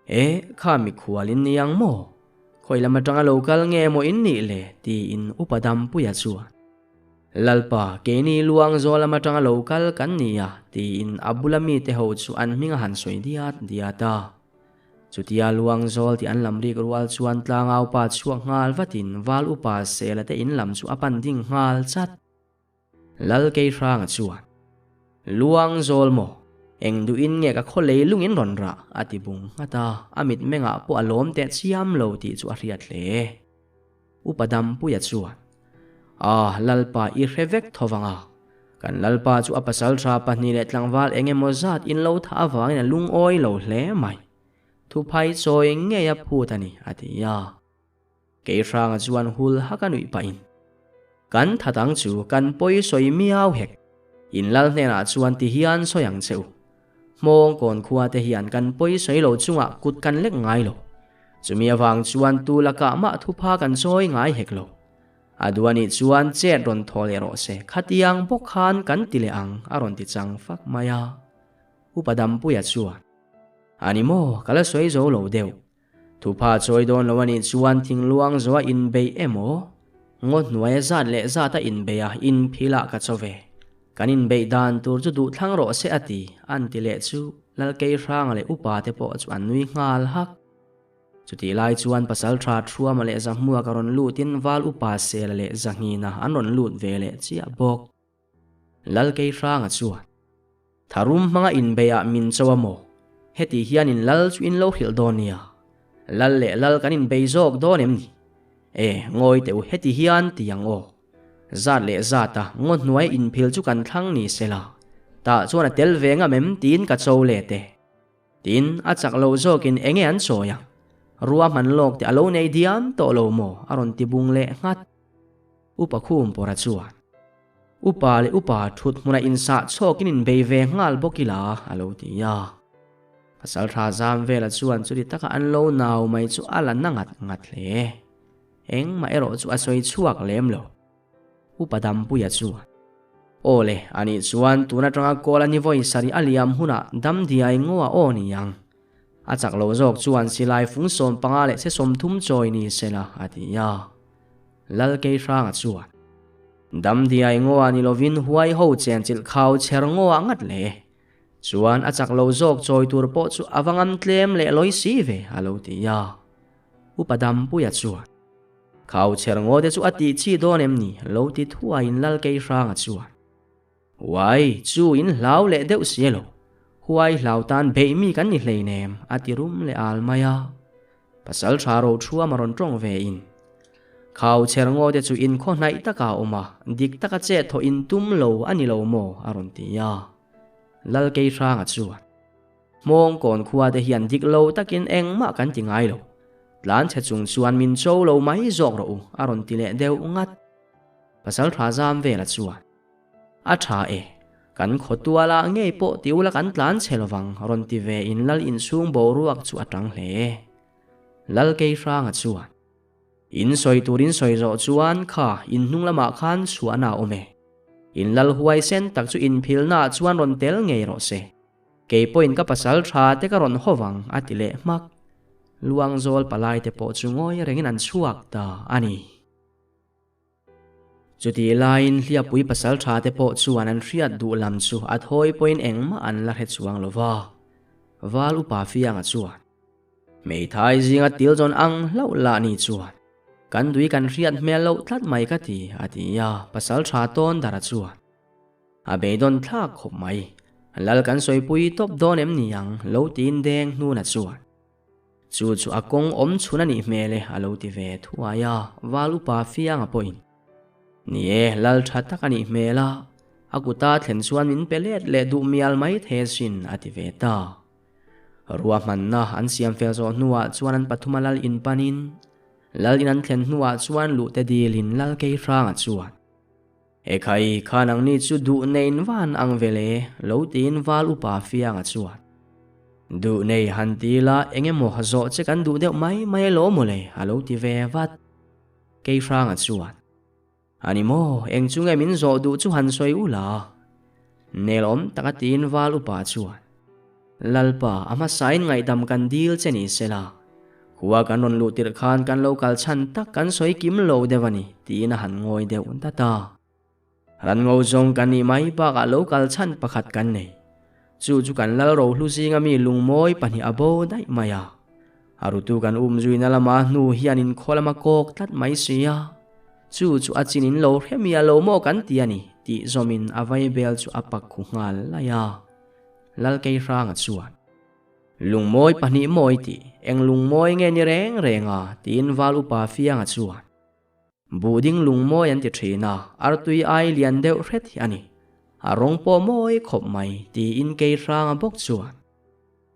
E, kha mikhual in ni ang maw? Khawi lam atanga lo kal nge maw in nih le? tiin upa Dampuia chuan, Lalpa, keini luang zawl lam atanga lo kal kan ni a, tiin a bula mite ho chu an hming a han sawi diat diat a. Chutia luang zawl tih an lam rik rual chuan tlangau pa chhuak nghal vatin val upa Sela te in lam chu a pan ding nghal chat. Lal Keihranga chuan, Luang zawl maw? Eng duhin nge ka khaw lei lungin rawn rah? a ti bung nghat a, a mitmengah pawh a lawm teh chiam lo tih chu a hriat hle. Upa Dampuia chuan, Ah, Lalpa i hre vek tho vang a. Kan Lalpa chu a pasal tha pahnih leh tlangval eng emaw zat in lo thah avangin a lungawi lo hle mai. Thuphai chawi ngei a phut a ni, a ti a. Keihranga chuan hul hak a nuih pahin, Kan that ang chu kan pawi sawi miau hek. In lal hnenah chuan ti hian sawi ang che u. Hmawng kawn khua te hian kan pawi sawi lo chungah kut kan lek ngai lo. Chumi avang chuan tu lakah mah thupha kan chawi ngai hek lo. A duh anih chuan chet rawn thaw leh rawh se, khatiang bawk khan kan ti leh ang a rawn ti chang fak mai a. Upa Dampuia chuan, A ni maw, ka la sawi zo lo deuh. Thupha chawi dawn lo anih chuan thingluang zoa inbeih emaw, ngaw hnuaia zat leh zata inbeih a inphilah ka chaw ve. Kan inbeih dan tur chu duh thlang rawh se a ti, an ti leh chu Lalkeihranga leh upa te pawh chu an nui nghal hak. Chutih lai chuan Pasalṭha Thuama leh Zahmuaka rawn lutin Val Upa Sela leh Zahnghina an rawn lut ve leh chiah bawk. Lalkeihranga chuan, Tharum hmanga inbeiah min cho a maw? Heti hian in lal chu in lo hrilh dawn nia. Lal leh lal kan inbei zawk dawn em ni? E, ngawi teh u heti hian ti ang aw. Zat leh zata ngaw hnuai inphil chu kan thlang ni sela, tah chuan a tel ve ngam em tiin ka cho let e. Tin, a chak lo zawkin enge an sawi ang? Ruahman lawk te a lo nei diam tawh lo maw? a rawn ti bung leh nghat. Upa Khum pawra chuan, Upa leh upa thut hmunah insah chhawkin inbei ve nghal bawk ila, a lo ti a. Pasal tha zam vela chuan chuti taka an lo nau mai chu a la na ngat ngat hle. Engmah erawh chu a sawi chhuak lem lo. Upa Dampuia chuan, Aw le, anih chuan tun atanga kawl a ni vawi sarih a liam hunah Damdiai ngaw a aw ni ang. A chak lo zawk chuan silai fung 15 leh che 30 chawi ni sela, a ti a. Lal Keihranga chuan, Damdiai ngaw a ni lovin huai ho chenchilh khau chher ngaw ah ngat le. Chuan a chak lo zawk chawi tur pawh chu a va ngam tlem leh lawi si ve, a lo ti a. Upa Dampuia chuan, Khau chher ngaw te chu a tih chi dawn em ni? Lo ti thuaiin Lal Keihranga chuan, Uai, chu in hlau leh deuh si elo. Huai hlau tan beih mi kan ni hleinem, a ti rum leh al mai a. Pasal tha ro thuam a rawn tawng ve in. Khau chher ngaw te chu in khaw hnaih taka a awm a, dik taka chet thawh in tum lo a ni lo maw? a rawn ti a. Lal Keihranga chuan, Hmawng kawn khua te hian dik lo takin engmah kan ti ngai lo. Tlan chhe chung chuan min cho lo mai zawk rawh u, a rawn ti leh deuh ngat. Pasal tha zam vela chuan, A tha e, kan khaw tuala ngei pawh ti ula kan tlan chhe lovang, rawn ti ve in lal inchhung boruak chu a tang hle. Lal Keihranga chuan, In sawi tur in sawi zawh chuan kha in hnung lamah khan chhuahna a awm e. In lal huaisen tak chu inphilnaah chuan rawn tel ngei rawh se. Kei pawhin ka pasal tha te ka rawn haw vang, a ti leh hmak. Luangzawl palai te pawh chu ngawi rengin an chhuak ta a ni. Chutih laiin Hliapui pasal tha te pawh chuan an hriat duh lam chu a thawi pawhin engmah an la hre chuang lo va. Val upa Fianga chuan, Hmeithai zinga til zawn ang hlauh lah ni chuan kan dui kan hriat hmel loh tlat mai ka ti, a ti a, pasal tha tawn dara chuan a beidawn thlak khawp mai. Lal kan sawipui tawp dawn em ni ang lo tiin deng hnuna chuan. Chu chu a kawng awm chhun a nih hmel e a lo ti ve thuai a, Val upa Fianga pawhin, Ni e, lal tha tak a nih hmel a, a kuta thlen chuan min pe let leh duh mial mai thei asin a ti ve ta. Ruahmanna an siam fel zawh hnuah chuan an pathuma lal in panin, lal in an thlen hnuah chuan luhte dilin lal Keihranga chuan, Ekhai, kha nangni chu duh neiin van ang ve le, lo tiin Val upa Fianga chuan. Duh nei han ti la, eng emaw zawh che kan duh deuh mai mai elaw maw le, a lo ti ve vat. Keihranga chuan, A ni maw, eng chu nge min zawh duh chu han sawi u la? Nelawm taka tiin Val upa chuan. Lalpa, a hmasain ngaihdam kan dil che ni se la, khua kan rawn luh tirh khan kan lo kal chhan tak kan sawi kim lo deuh a ni, tiin a han ngawi deuh dat a. Ran ngo zawng kan nih mai bakah lo kal chhan pakhat kan nei. Chu chu kan lal rohlu zinga mi lungmawi pahnih a bo daih mai a. A rutu kan um zuina lama hnu hian inkhaw lama kawk tlat mai si a. Chu chu a chin in lo hre miah lo maw kan ti a ni, tih zawmin a vaibel chu a pak khu nghal laih a. Lalkeihranga chuan, Lungmawi pahnih mawi tih, eng lungmawi nge ni reng reng a? tiin Val Upa Fianga chuan, Buhding lungmawi an ti thin a, artui ai lian deuh hret hi a ni. A rawng pawh mawi khawp mai, tiin Keihranga bawk chuan,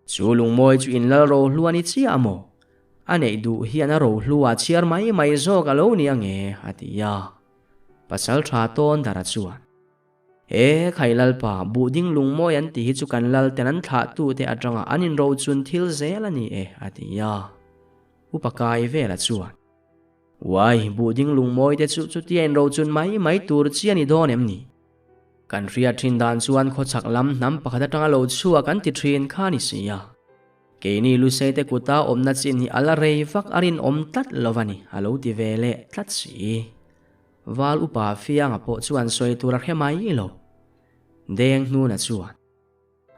Chu lungmawi chu in lal rohlu a ni chiah a maw? A neih duh hian a rohlu a chhiar mai mai zawk a lo ni ange, a ti a. Pasaltha Tawndara chuan, He khai Lalpa, buh ding lungmawi an tih hi chu kan lal ten an thlah tu te atanga an inrochun thil zel a ni e, a ti a. Upa kai vela chuan, Uai, buh ding lungmawi te chu chutia inrochun mai mai tur chi a ni dawn em ni? Kan hriat thin dan chuan khawchhak lam hnam pakhat atanga lo chhuak an ti thin kha a ni si a. Keini Lusei te kuta awmna chin hi a la rei vak a rinawm tlat lo va ni, a lo ti ve leh tlat si. Val upa Fianga pawh chuan sawi tur a hre mai lo. Deng hnuna chuan,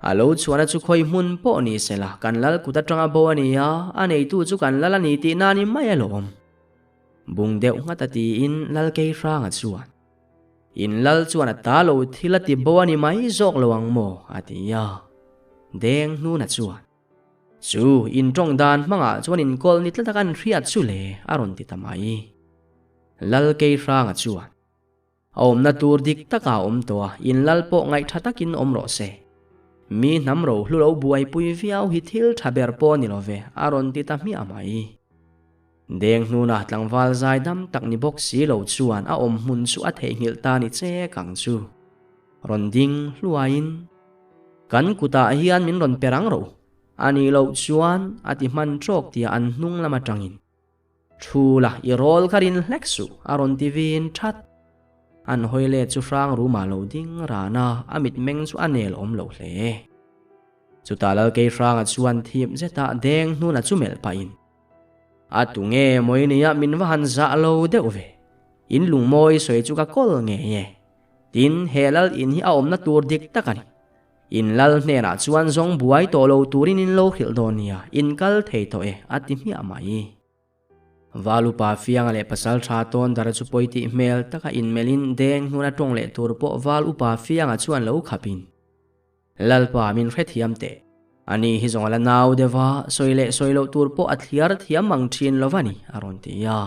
A lo chhuahna chu khawi hmun pawh ni se la, kan lal kut atanga bo a ni a, a neitu chu kan lal a ni tih na ni mai alawm. Bung deuh nghat a tiin Lal Keihranga chuan, In lal chuan a ta lo thil a ti bo a ni mai zawk lo ang maw? a ti a. Deng hnuna chuan, Chu in tawng dan hmangah chuan inkawl ni tlat a kan hriat chu le, a rawn ti ta mai. Lal Keihranga chuan, A awmna tur dik takah a awm tawh a, in lal pawh ngaihtha takin awm rawh se. Mi hnam rohlu lo buaipui viau hi thil tha ber pawh ni lo ve, a rawn ti ta hmiah mai. Deng hnuna tlangval zai dam tak ni bawk si lo chuan a awm hmun chu a theihnghilh ta ni chek ang chu. Rawn ding hluaiin, Kan kutah hian min rawn per ang rawh u. A nih loh chuan a ti hman trawk tia an hnung lam atangin, Thu la, i rawl kha rin hlek suh, a rawn ti vin that. An hawi let chu hrang rumah lo ding ran a, a mitmeng chu a nel awm lo hle. Chutah Lalkeihranga chuan thip zetah deng hnuna chu melh pahin, A tu nge mawi nia min va han zah lo deuh ve. In lungmawi sawi chu ka kawl ngei e. Tin, he lal in hi a awmna tur dik tak a ni. In lal hnenah chuan zawng buai tawh lo turin in lo hrilh dawn nia, in kal thei tawh e, a ti hmiah mai. Val upa Fianga leh pasal tha tawn dara chu pawi tih hmel taka inmelhin deng hnuna tawng leh tur pawh Val upa Fianga chuan lo khapin, Lalpa min hrethiam teh. Ani hi zawng a la nau deuh a, sawi leh sawi loh tur pawh a thliar thiam ang thin lo va ni, a rawn ti a.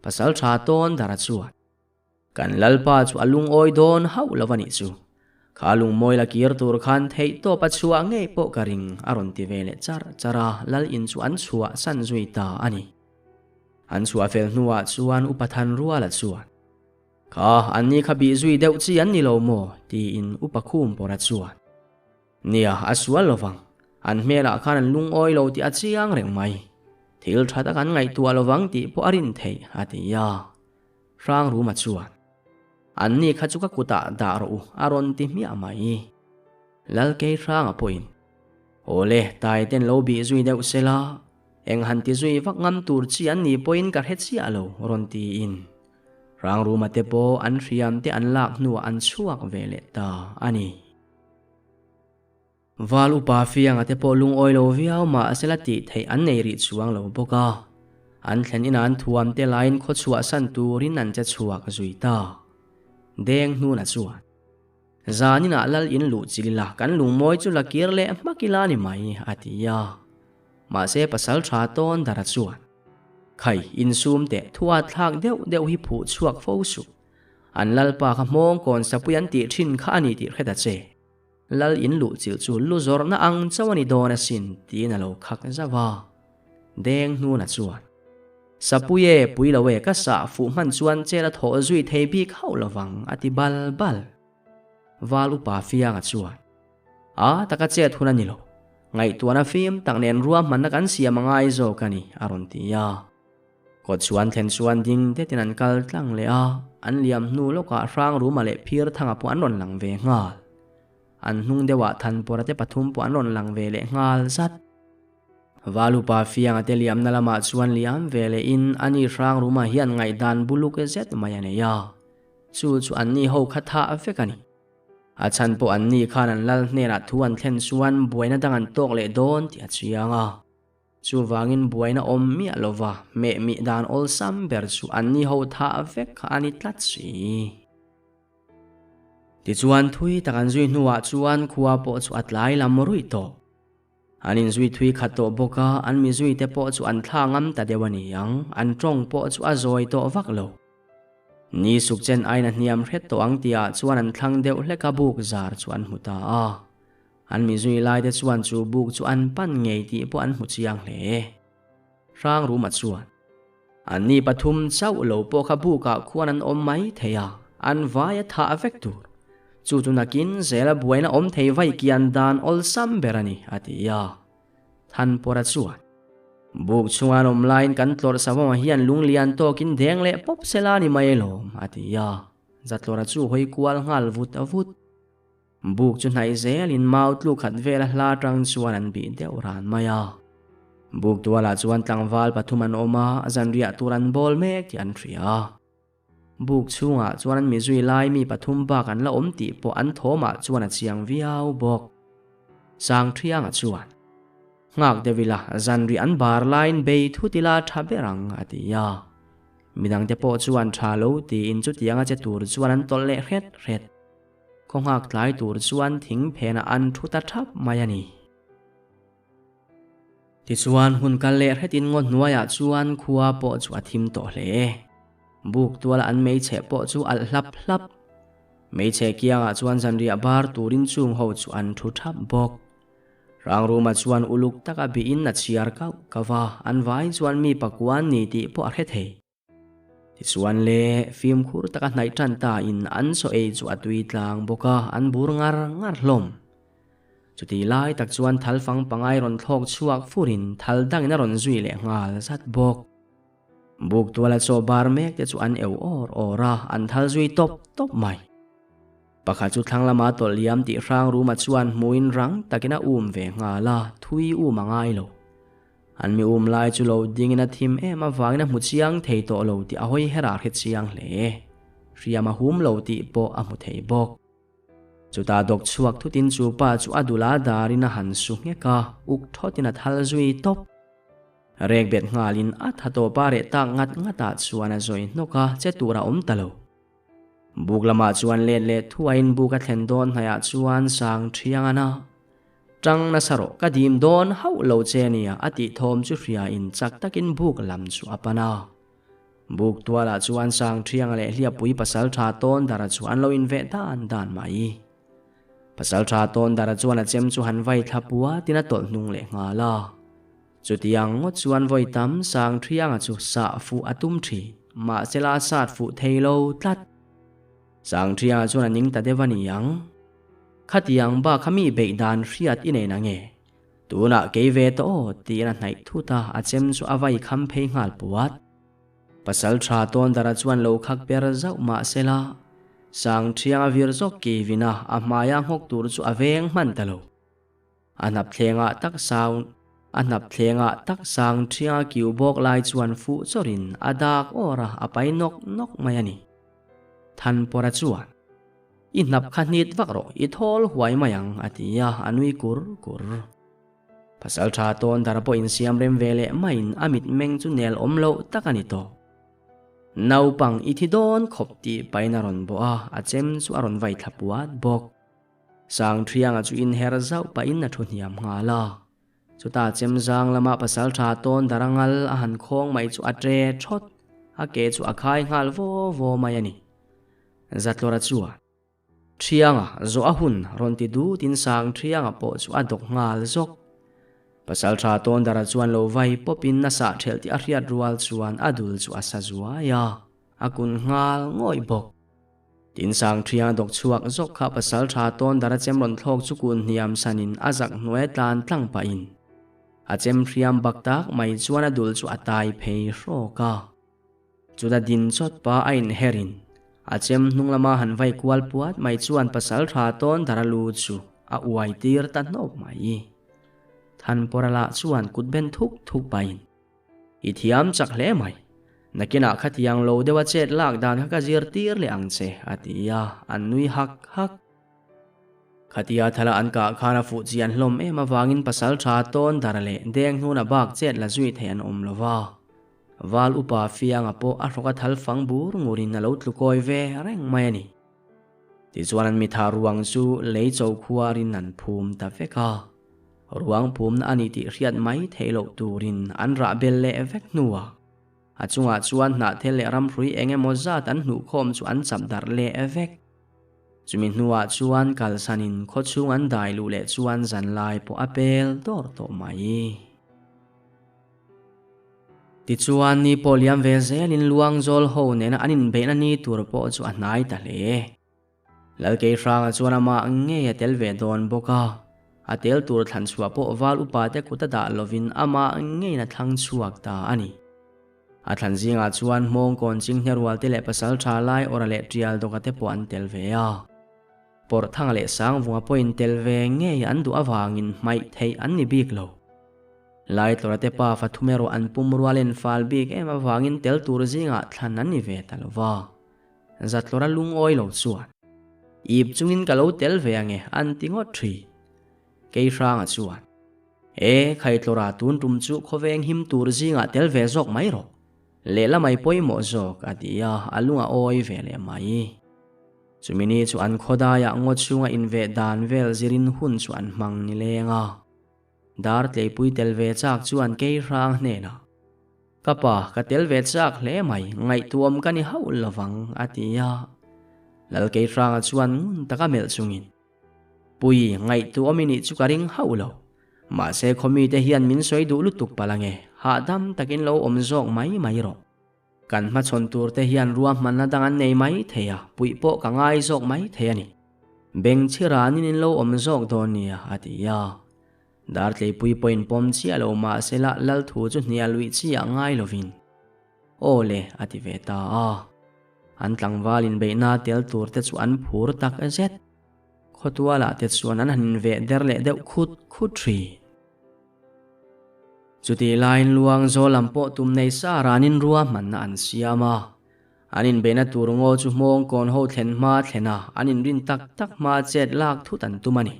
Pasal tha tawn dara chuan, Kan Lalpa chu a lungawi dawn hauh lo va nih chu. Kha lungmawi la kir tur khan theih tawp a chhuah ngei pawh ka ring, a rawn ti ve leh char char a, Lal in chu an chhuah san zui ta a ni. An chhuah fel hnuah chuan Upa Thanruala chuan, Kha, anni kha bih zui deuh chi an ni lo maw? tiin Upa Khum pawra chuan, Nia, a sual lo vang. An hmelah khan an lungawi lo tih a chiang reng mai. Thil tha tak an ngaihtuah lo vang tih pawh a rin theih, a ti a. Hrangruma chuan, Anni kha chu ka kutah dah rawh u, a rawn ti hmiah mai. Lalkei Hranga pawhin, Awle, tai ten lo bih zui deuh se la. Eng han ti zui vak ngam tur chi an ni pawhin ka hre chiah lo, rawn tiin. Rangruma te pawh an hriam te an lak hnuah an chhuak ve leh ta a ni. Val upa fianga te pawh lungawi lo viau mah sela tih theih an nei rih chuang lo bawk a. An thlen inah an thuam te laiin khaw chhuahsan turin an che chhuak zui ta. Deng hnuna chuan. Zaninah lal in luh chil ila kan lungmawi chu la kir leh hmak ila ni mai, a ti a. Mahse pasal tha tawn dara chuan. Khai, insum teh thua thlak deuh deuh hi phuh chhuak fo suh. An lalpa kha hmawng kawn sapui an tih thin kha a ni tih hre ta che. Lal in luh chilh chu lu zawrhna ang chauh a ni dawn asin tiin a lo khak zauh a. Deng hnuna chuan, Sapui e, pui lo e, ka sah fuh hman chuan chet a thawh zui thei bik hauh lo vang, a ti bal bal. Val upa Fianga chuan, A, taka chet hun a ni lo. Ngaihtuahna fim tak nen ruahmanna kan siam a ngai zawk a ni, a rawn ti a. Kawt chuan thlen chuan ding detin an kal tlang leh a, an liam hnu lawkah Hrangruma leh Phirthanga pawh an rawn lang ve nghal. An hnung deuhah Thanpawra te pathum pawh an rawn lang ve leh nghal zat. Valupa Fianga te liamna lamah chuan liam ve lehin ani Hrangruma hian ngaihdan buluk zet mai a nei a, chu chu anni ho kha thah vek a ni. A chhan pawh anni khan an lal hnenah thu an thlen chuan buaina dang an tawk leh dawn tih a chiang a. Chuvangin buaina awm miah lova meh mih dan awlsam ber chu anni ho thah vek kha a ni tlat si. Tichuan thui tak an zui hnuah chuan khua pawh chu a tlai lam ruih tawh. An inzui thui khat tawh bawk a, an mizuite pawh chu an thla ngam ta deuh a ni ang, an tawng pawh chu a zawi tawh vak lo. Ni suk chen aiin a hniam hret tawh ang tihah chuan an thlang deuh hlek a buk zar chu an hmu ta a. An mi zui lai te chuan chu buk chu an pan ngei tih pawh an hmu chiang hle. Hrangruma chuan, Anni pathum chauh lo pawh kha bukah khuan an awm mai thei a, an vai a thah vek tur. Chu chu nakin zela buaina awm thei vai kian dan awlsam ber a ni, a ti a. Thanpawra chuan, Buk chhunga an awm laiin kan tlawrh savawma hian lunglian tawkin deng leh pawp sela ni mai alawm, a ti a. Zatlawra chu hawi kual nghal vut vut. Buk chu hnaih zelin mau tluk khat vela hla tang chuan an bih deuh ran mai a. Buk tualah chuan tlangval pathum an awm a, zanriah tur an bawl mek tih an hria. Buk chhungah chuan an mizui lai mi pathum bak an la awm tih pawh an thawmah chuan a chiang viau bawk. Sangthianga chuan, Nghak deuh ila, zanriah an bar laiin bei thut ila tha ber ang, a ti a. Midangte pawh chuan tha lo tiin chutianga che tur chuan an tawlh leh hret hret. Khaw nghak tlai tur chuan thing phenah an thu ta thap mai a ni. Tichuan hun kal leh hretin ngaw hnuaiah chuan khua pawh chu a thim tawh hle. Buk tuala an meichhe pawh chu alh hlap hlap. Meichhe kiangah chuan zanriah bar turin chung ho chu an thu thap bawk. Rangruma chuan uluk taka bihin a chhiar kauh kauh a, an vai chuan mi pakua an ni tih pawh a hre thei. Tichuan le, fimkhur taka hnaih tan ta in an chaw ei chu a tui tlang bawk a, an bur ngar ngar hlawm. Chutih lai tak chuan thal fang pangai rawn thlawk chhuak furin thal dangin a rawn zui leh nghal zat bawk. Buk tuala chaw bar mek te chu an eu awr awr a, an thal zui tawp tawp mai. Pakhat chu thlang lama tawlh liam tih hrang ruma chuan hmuin rang takin a um ve nghal a, thui um a ngai lo. An mi um lai chu lo dingin a thim em avangin a hmu chiang thei tawh lo tih a hawi her a hre chiang hle. Hriam a hum lo tih pawh a hmu thei bawk. Chutah dawk chhuak thutin chu pa chu a dul a darin a han su nghek a, uk thawtin a thal zui tawp. Rek bet nghalin a tha tawpa reh tak ngat ngatah chuan a zawi hnawk a, che tur a awm ta lo. Buk lamah chuan let leh thuain buk a thlen dawn hnaiah chuan sang thiang a na. Tang nasa rawh, ka dim dawn hauh lo che nia a tih thawm chu hriain chak takin buk lam chu a pan a. Buk tualah chuan sang thiang leh hliappui pasaltha tawn dara chu an lo inveh dan dan mai. Pasaltha tawn dara chuan a chem chu han vai thla pua tin a tawlh hnung leh nghal a. Chutiang ngawt chuan vawi tam Sangthianga chu sah fuh a tum thin, mahsela a sat fuh thei lo tlat. Sangthianga chuan a ning ta deuh a ni ang. Khatiang bak kha mi beih dan hriat i nei nange? Tunah kei ve tawh aw tiin a hnaih thut a, a chem chu a vai kham phei nghal puat. Pasal tha Tawndara chuan lo khak per zauh mahsela Sangthianga vir zawk kivin a, a hmaia nghawk tur chu a veng hman ta lo. A hnap thlengah tak sau. A hnap thlengah tak sang ṭhianga kiu bawk lai chuan fuh chawrhin a dak awr a, a pai nawk nawk mai a ni. Thanpawra chuan, I hnap kha hnit vak rawh, i thawl huai mai ang, a ti a, a nui kur kur. Pasal tha tawn dar pawh insiam rem ve leh maiin a mitmeng chu nel awm loh tak a ni tawh. Naupang i thi dawn khawp tih pahin a rawn bawh a, a chem chu a rawn vai thla puat bawk. Sangṭhianga chu inher zauh pahin a thu hniam nghal a. Chutah chemzang lama pasal tha tawn dar a ngal a han khawng mai chu a ṭe ṭhawt, a ke chu a khai nghal vaw vaw mai a ni. Zatlawra chuan, Ṭhianga, zawh a hun rawn ti dutin Sangṭhianga pawh chu a dawk nghal zawk. Pasal tha tawn dara chuan lo vai pawpin a sah ṭhelh tih a hriat rual chuan a dul chu a sa zuai a, a kun nghal ngawih bawk. Tin Sangṭhiang dawk chhuak zawk kha pasal ṭha tawn dar a chem rawn thlawk chu kun hniam sanin a zak hnuai tlan tlang pahin a chem hriam bak tak mai chuan a dul chu a tai phei hrawk a. Chuta din chawt pa a inherin a chem hnung lama han vai kual puat mai chuan pasal ṭha tawn dar a lu chu a uai tir ta hnawp mai. Thanpawra lah chuan kut ben thuk thuk pahin I thiam chak hle mai. Nakinah khatiang lo deuha chet lak dan kha ka zirtir leh ang che, a ti a, an nui hak hak. Khatia thala an kah khan a fuh chian hlawm em avangin pasal tha tawn dar leh deng hnuna bak chet la zui thei an awm lo va. Val upa fianga pawh a hrawk a thal fang bur ngurin a lo tlu kawi ve reng mai a ni. Tichuan an mitha ruang chu lei cho khuarin an phum ta vek a. Ruang phumna a ni tih hriat mai theih loh turin an rah bel leh vek hnuah a chungah chuan hnahthel leh ramhrui eng emaw zat an hnuhkhawm chu an chap darh leh vek. Chumi hnuah chuan kalsanin khawchhung an dai luh leh chuan zanlai pawh a pel dawr tawh mai. Tichuan ni pawh liam ve zelin Luangzawl ho nena an inbeihna ni tur pawh chu a hnai ta hle. Lalkeihranga chuan amah ngei a tel ve dawn bawk a, a tel tur thlan chhuah pawh val upa te kut a dah lovin amah ngeiin a thlang chhuak ta a ni. A thlan zingah chuan hmawngkawn chinghne rual te leh pasal tha lai awra leh tial dawka te pawh an tel ve a. Pawrhthanga leh Sangvunga pawhin tel ve ngei an duh avangin hmaih theih an ni bik lo. Laitlawra te pa fathum erawh an pum rual en fal bik em avangin tel tur zingah thlan an ni ve ta lo va. Zatlawra lungawi lo chuan, Ip chungin ka lo tel ve ange, an ti ngawt ṭhi. Keihranga chuan, E, Khaitlawra tun tum chu khawveng him tur zingah tel ve zawk mai rawh. Lehlamai pawimawh zawk, a ti a, a lung a awi ve leh mai. Chumi ni chu an khawdaiah ngaw chhunga inveh dan vel zirin hun chu an hmang ni leng a. Dar tleipui tel ve chak chuan Keihrang hnenah, Ka pa, ka tel ve chak hle mai, ngaihtuam ka ni hauh lovang, a ti a. Lal Keihranga chuan ngun taka melh chungin, Pui, ngaihtuam i nih chu ka ring hauh lo. Mahse khawmite hian min sawi duh lutuk palh ange, hahdam takin lo awm zawk mai mai rawh. Kan hmachhawn tur te hian ruahmanna dang an nei mai thei a, puih pawh ka ngai zawk mai thei a ni. Beng chhiranin in lo awm zawk dawn nia, a ti a. Dartleipui pawhin pawm chiah lo mah sela lal thu chu hnial luih chiah ngai lovin, Aw le, a ti ve ta a. An tlangval inbeihna tel tur te chu an phur tak zet. Khawtualah te chuan an han inveh der leh deuh khut khut ṭhin. Chutih laiin luang zawl lam pawh tum nei sa ranin ruahmanna an siam a. An inbeihna tur ngaw chu hmawng kawn ho thlen hma thlen a, an inrin tak tak hma chet lak thut an tum a ni.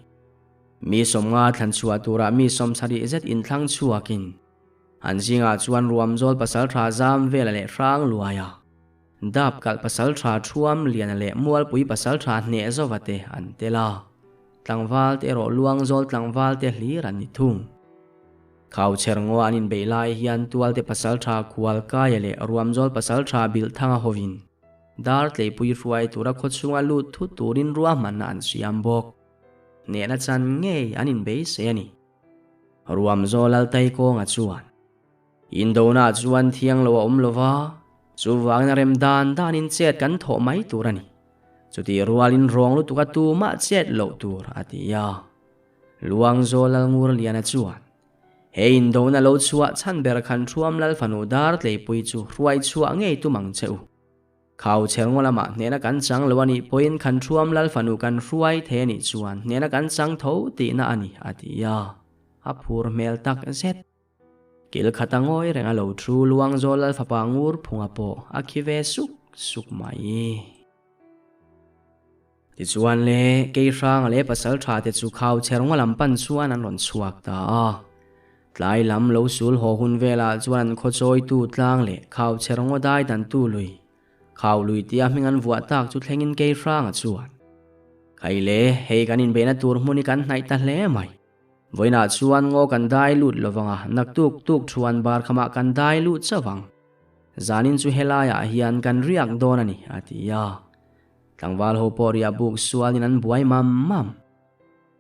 Mi sawmnga thlan chhuah turah mi sawmsarih zet inthlang chhuakin an zingah chuan ruamzawl pasaltha zam vela leh hrang luai a, dap kalh pasaltha thuam liana leh mualpui pasaltha hneh zova te an tel a. Tlangval te erawh luangzawl tlangval te hlir an ni thung. Khauchher ngaw an inbeih lai hian Tualte pasaltha Khualkaia leh Ruamzawl pasaltha Bilhthanga hovin dar tleipui hruai tura khawchhunga lut thut turin ruahmanna an siam bawk. Hnehna chan ngei an inbeisei a ni. Ruamzawl Laltaikawnga chuan Indona chuan thiang lo a awm lo va, chuvangin a rem dan danin chet kan thawh mai tur a ni. Chutih rualin rawng lutuk a tumah chet loh tur, a ti a. Luangzawl Lalngurliana chuan, He indona lo chhuah chhan ber khan Thuam Lalfanu dar tleipui chu hruai chhuah ngei tum ang che u. Khau chherngaw lamah hnehna kan chang lo a nih pawhin khan Thuam Lalfanu kan hruai thei a nih chuan hnehna kan chang tho tihna a ni, a ti a. A phur hmel tak zet. Kil khata ngawi reng a lo thu luang zawl lal fapa ngur phunga pawh a khi ve suk suk mai. Tichuan le, kei hranga leh pasal tha te chu khau chher ngaw lam pan chuan an rawn chhuak ta a. Tlai lam lo sul haw hun velah chuan an khaw chawitu tlang leh khau chher ngaw dai dantu lui, khau lui tia hming an vuah tak chu thlengin kei hranga chuan, Khai le, hei kan inbeihna tur hmun hi kan hnaih ta hle mai. Vawiinah chuan ngaw kan dai lut lovang a, naktuk tuk thuan bar khamah kan dai lut chauh ang. Zanin chu helaiah hian kan riak dawn a ni, a ti a. Tlangval ho pawh riah buk sualin an buai mam mam.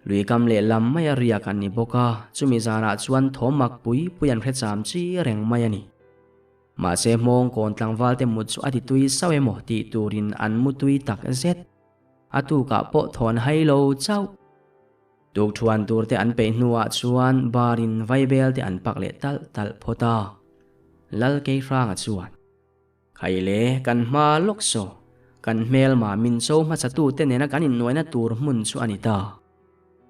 Lui kam leh lam maia riak an ni bawk a, chumi zanah chuan thawm mak pui pui an hre cham chi reng mai a ni. Mahse hmawng kawn tlangval te mut chu a ti tui sauh emaw tih turin an mu tui tak zet. A tukah pawh thawn hai lo chauh. Tukthuan tur te an peih hnuah chuan barin vaibel te an pak leh talh talh phawt a. Lal Keihranga chuan. Khai le, kan hma lawk saw. Kan hmelma min cho hmasa tute nena kan innuaina tur hmun chu a ni ta.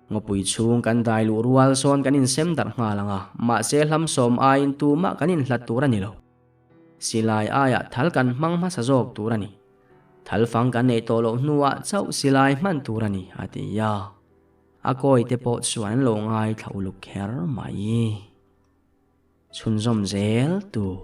Ngawpui chhung kan dai luh rual sawn kan insem darh nghal ang a, mahse hlamsawm aiin tumah kan inhlat tur a ni lo. Silai aiah thal kan hmang hmasa zawk tur a ni. Thal fang kan neih tawh loh hnuah chauh silai hman tur a ni, a ti a. A kawi te pawh chuan an lo ngaithla uluk kher mai. Chhunzawm zel tur.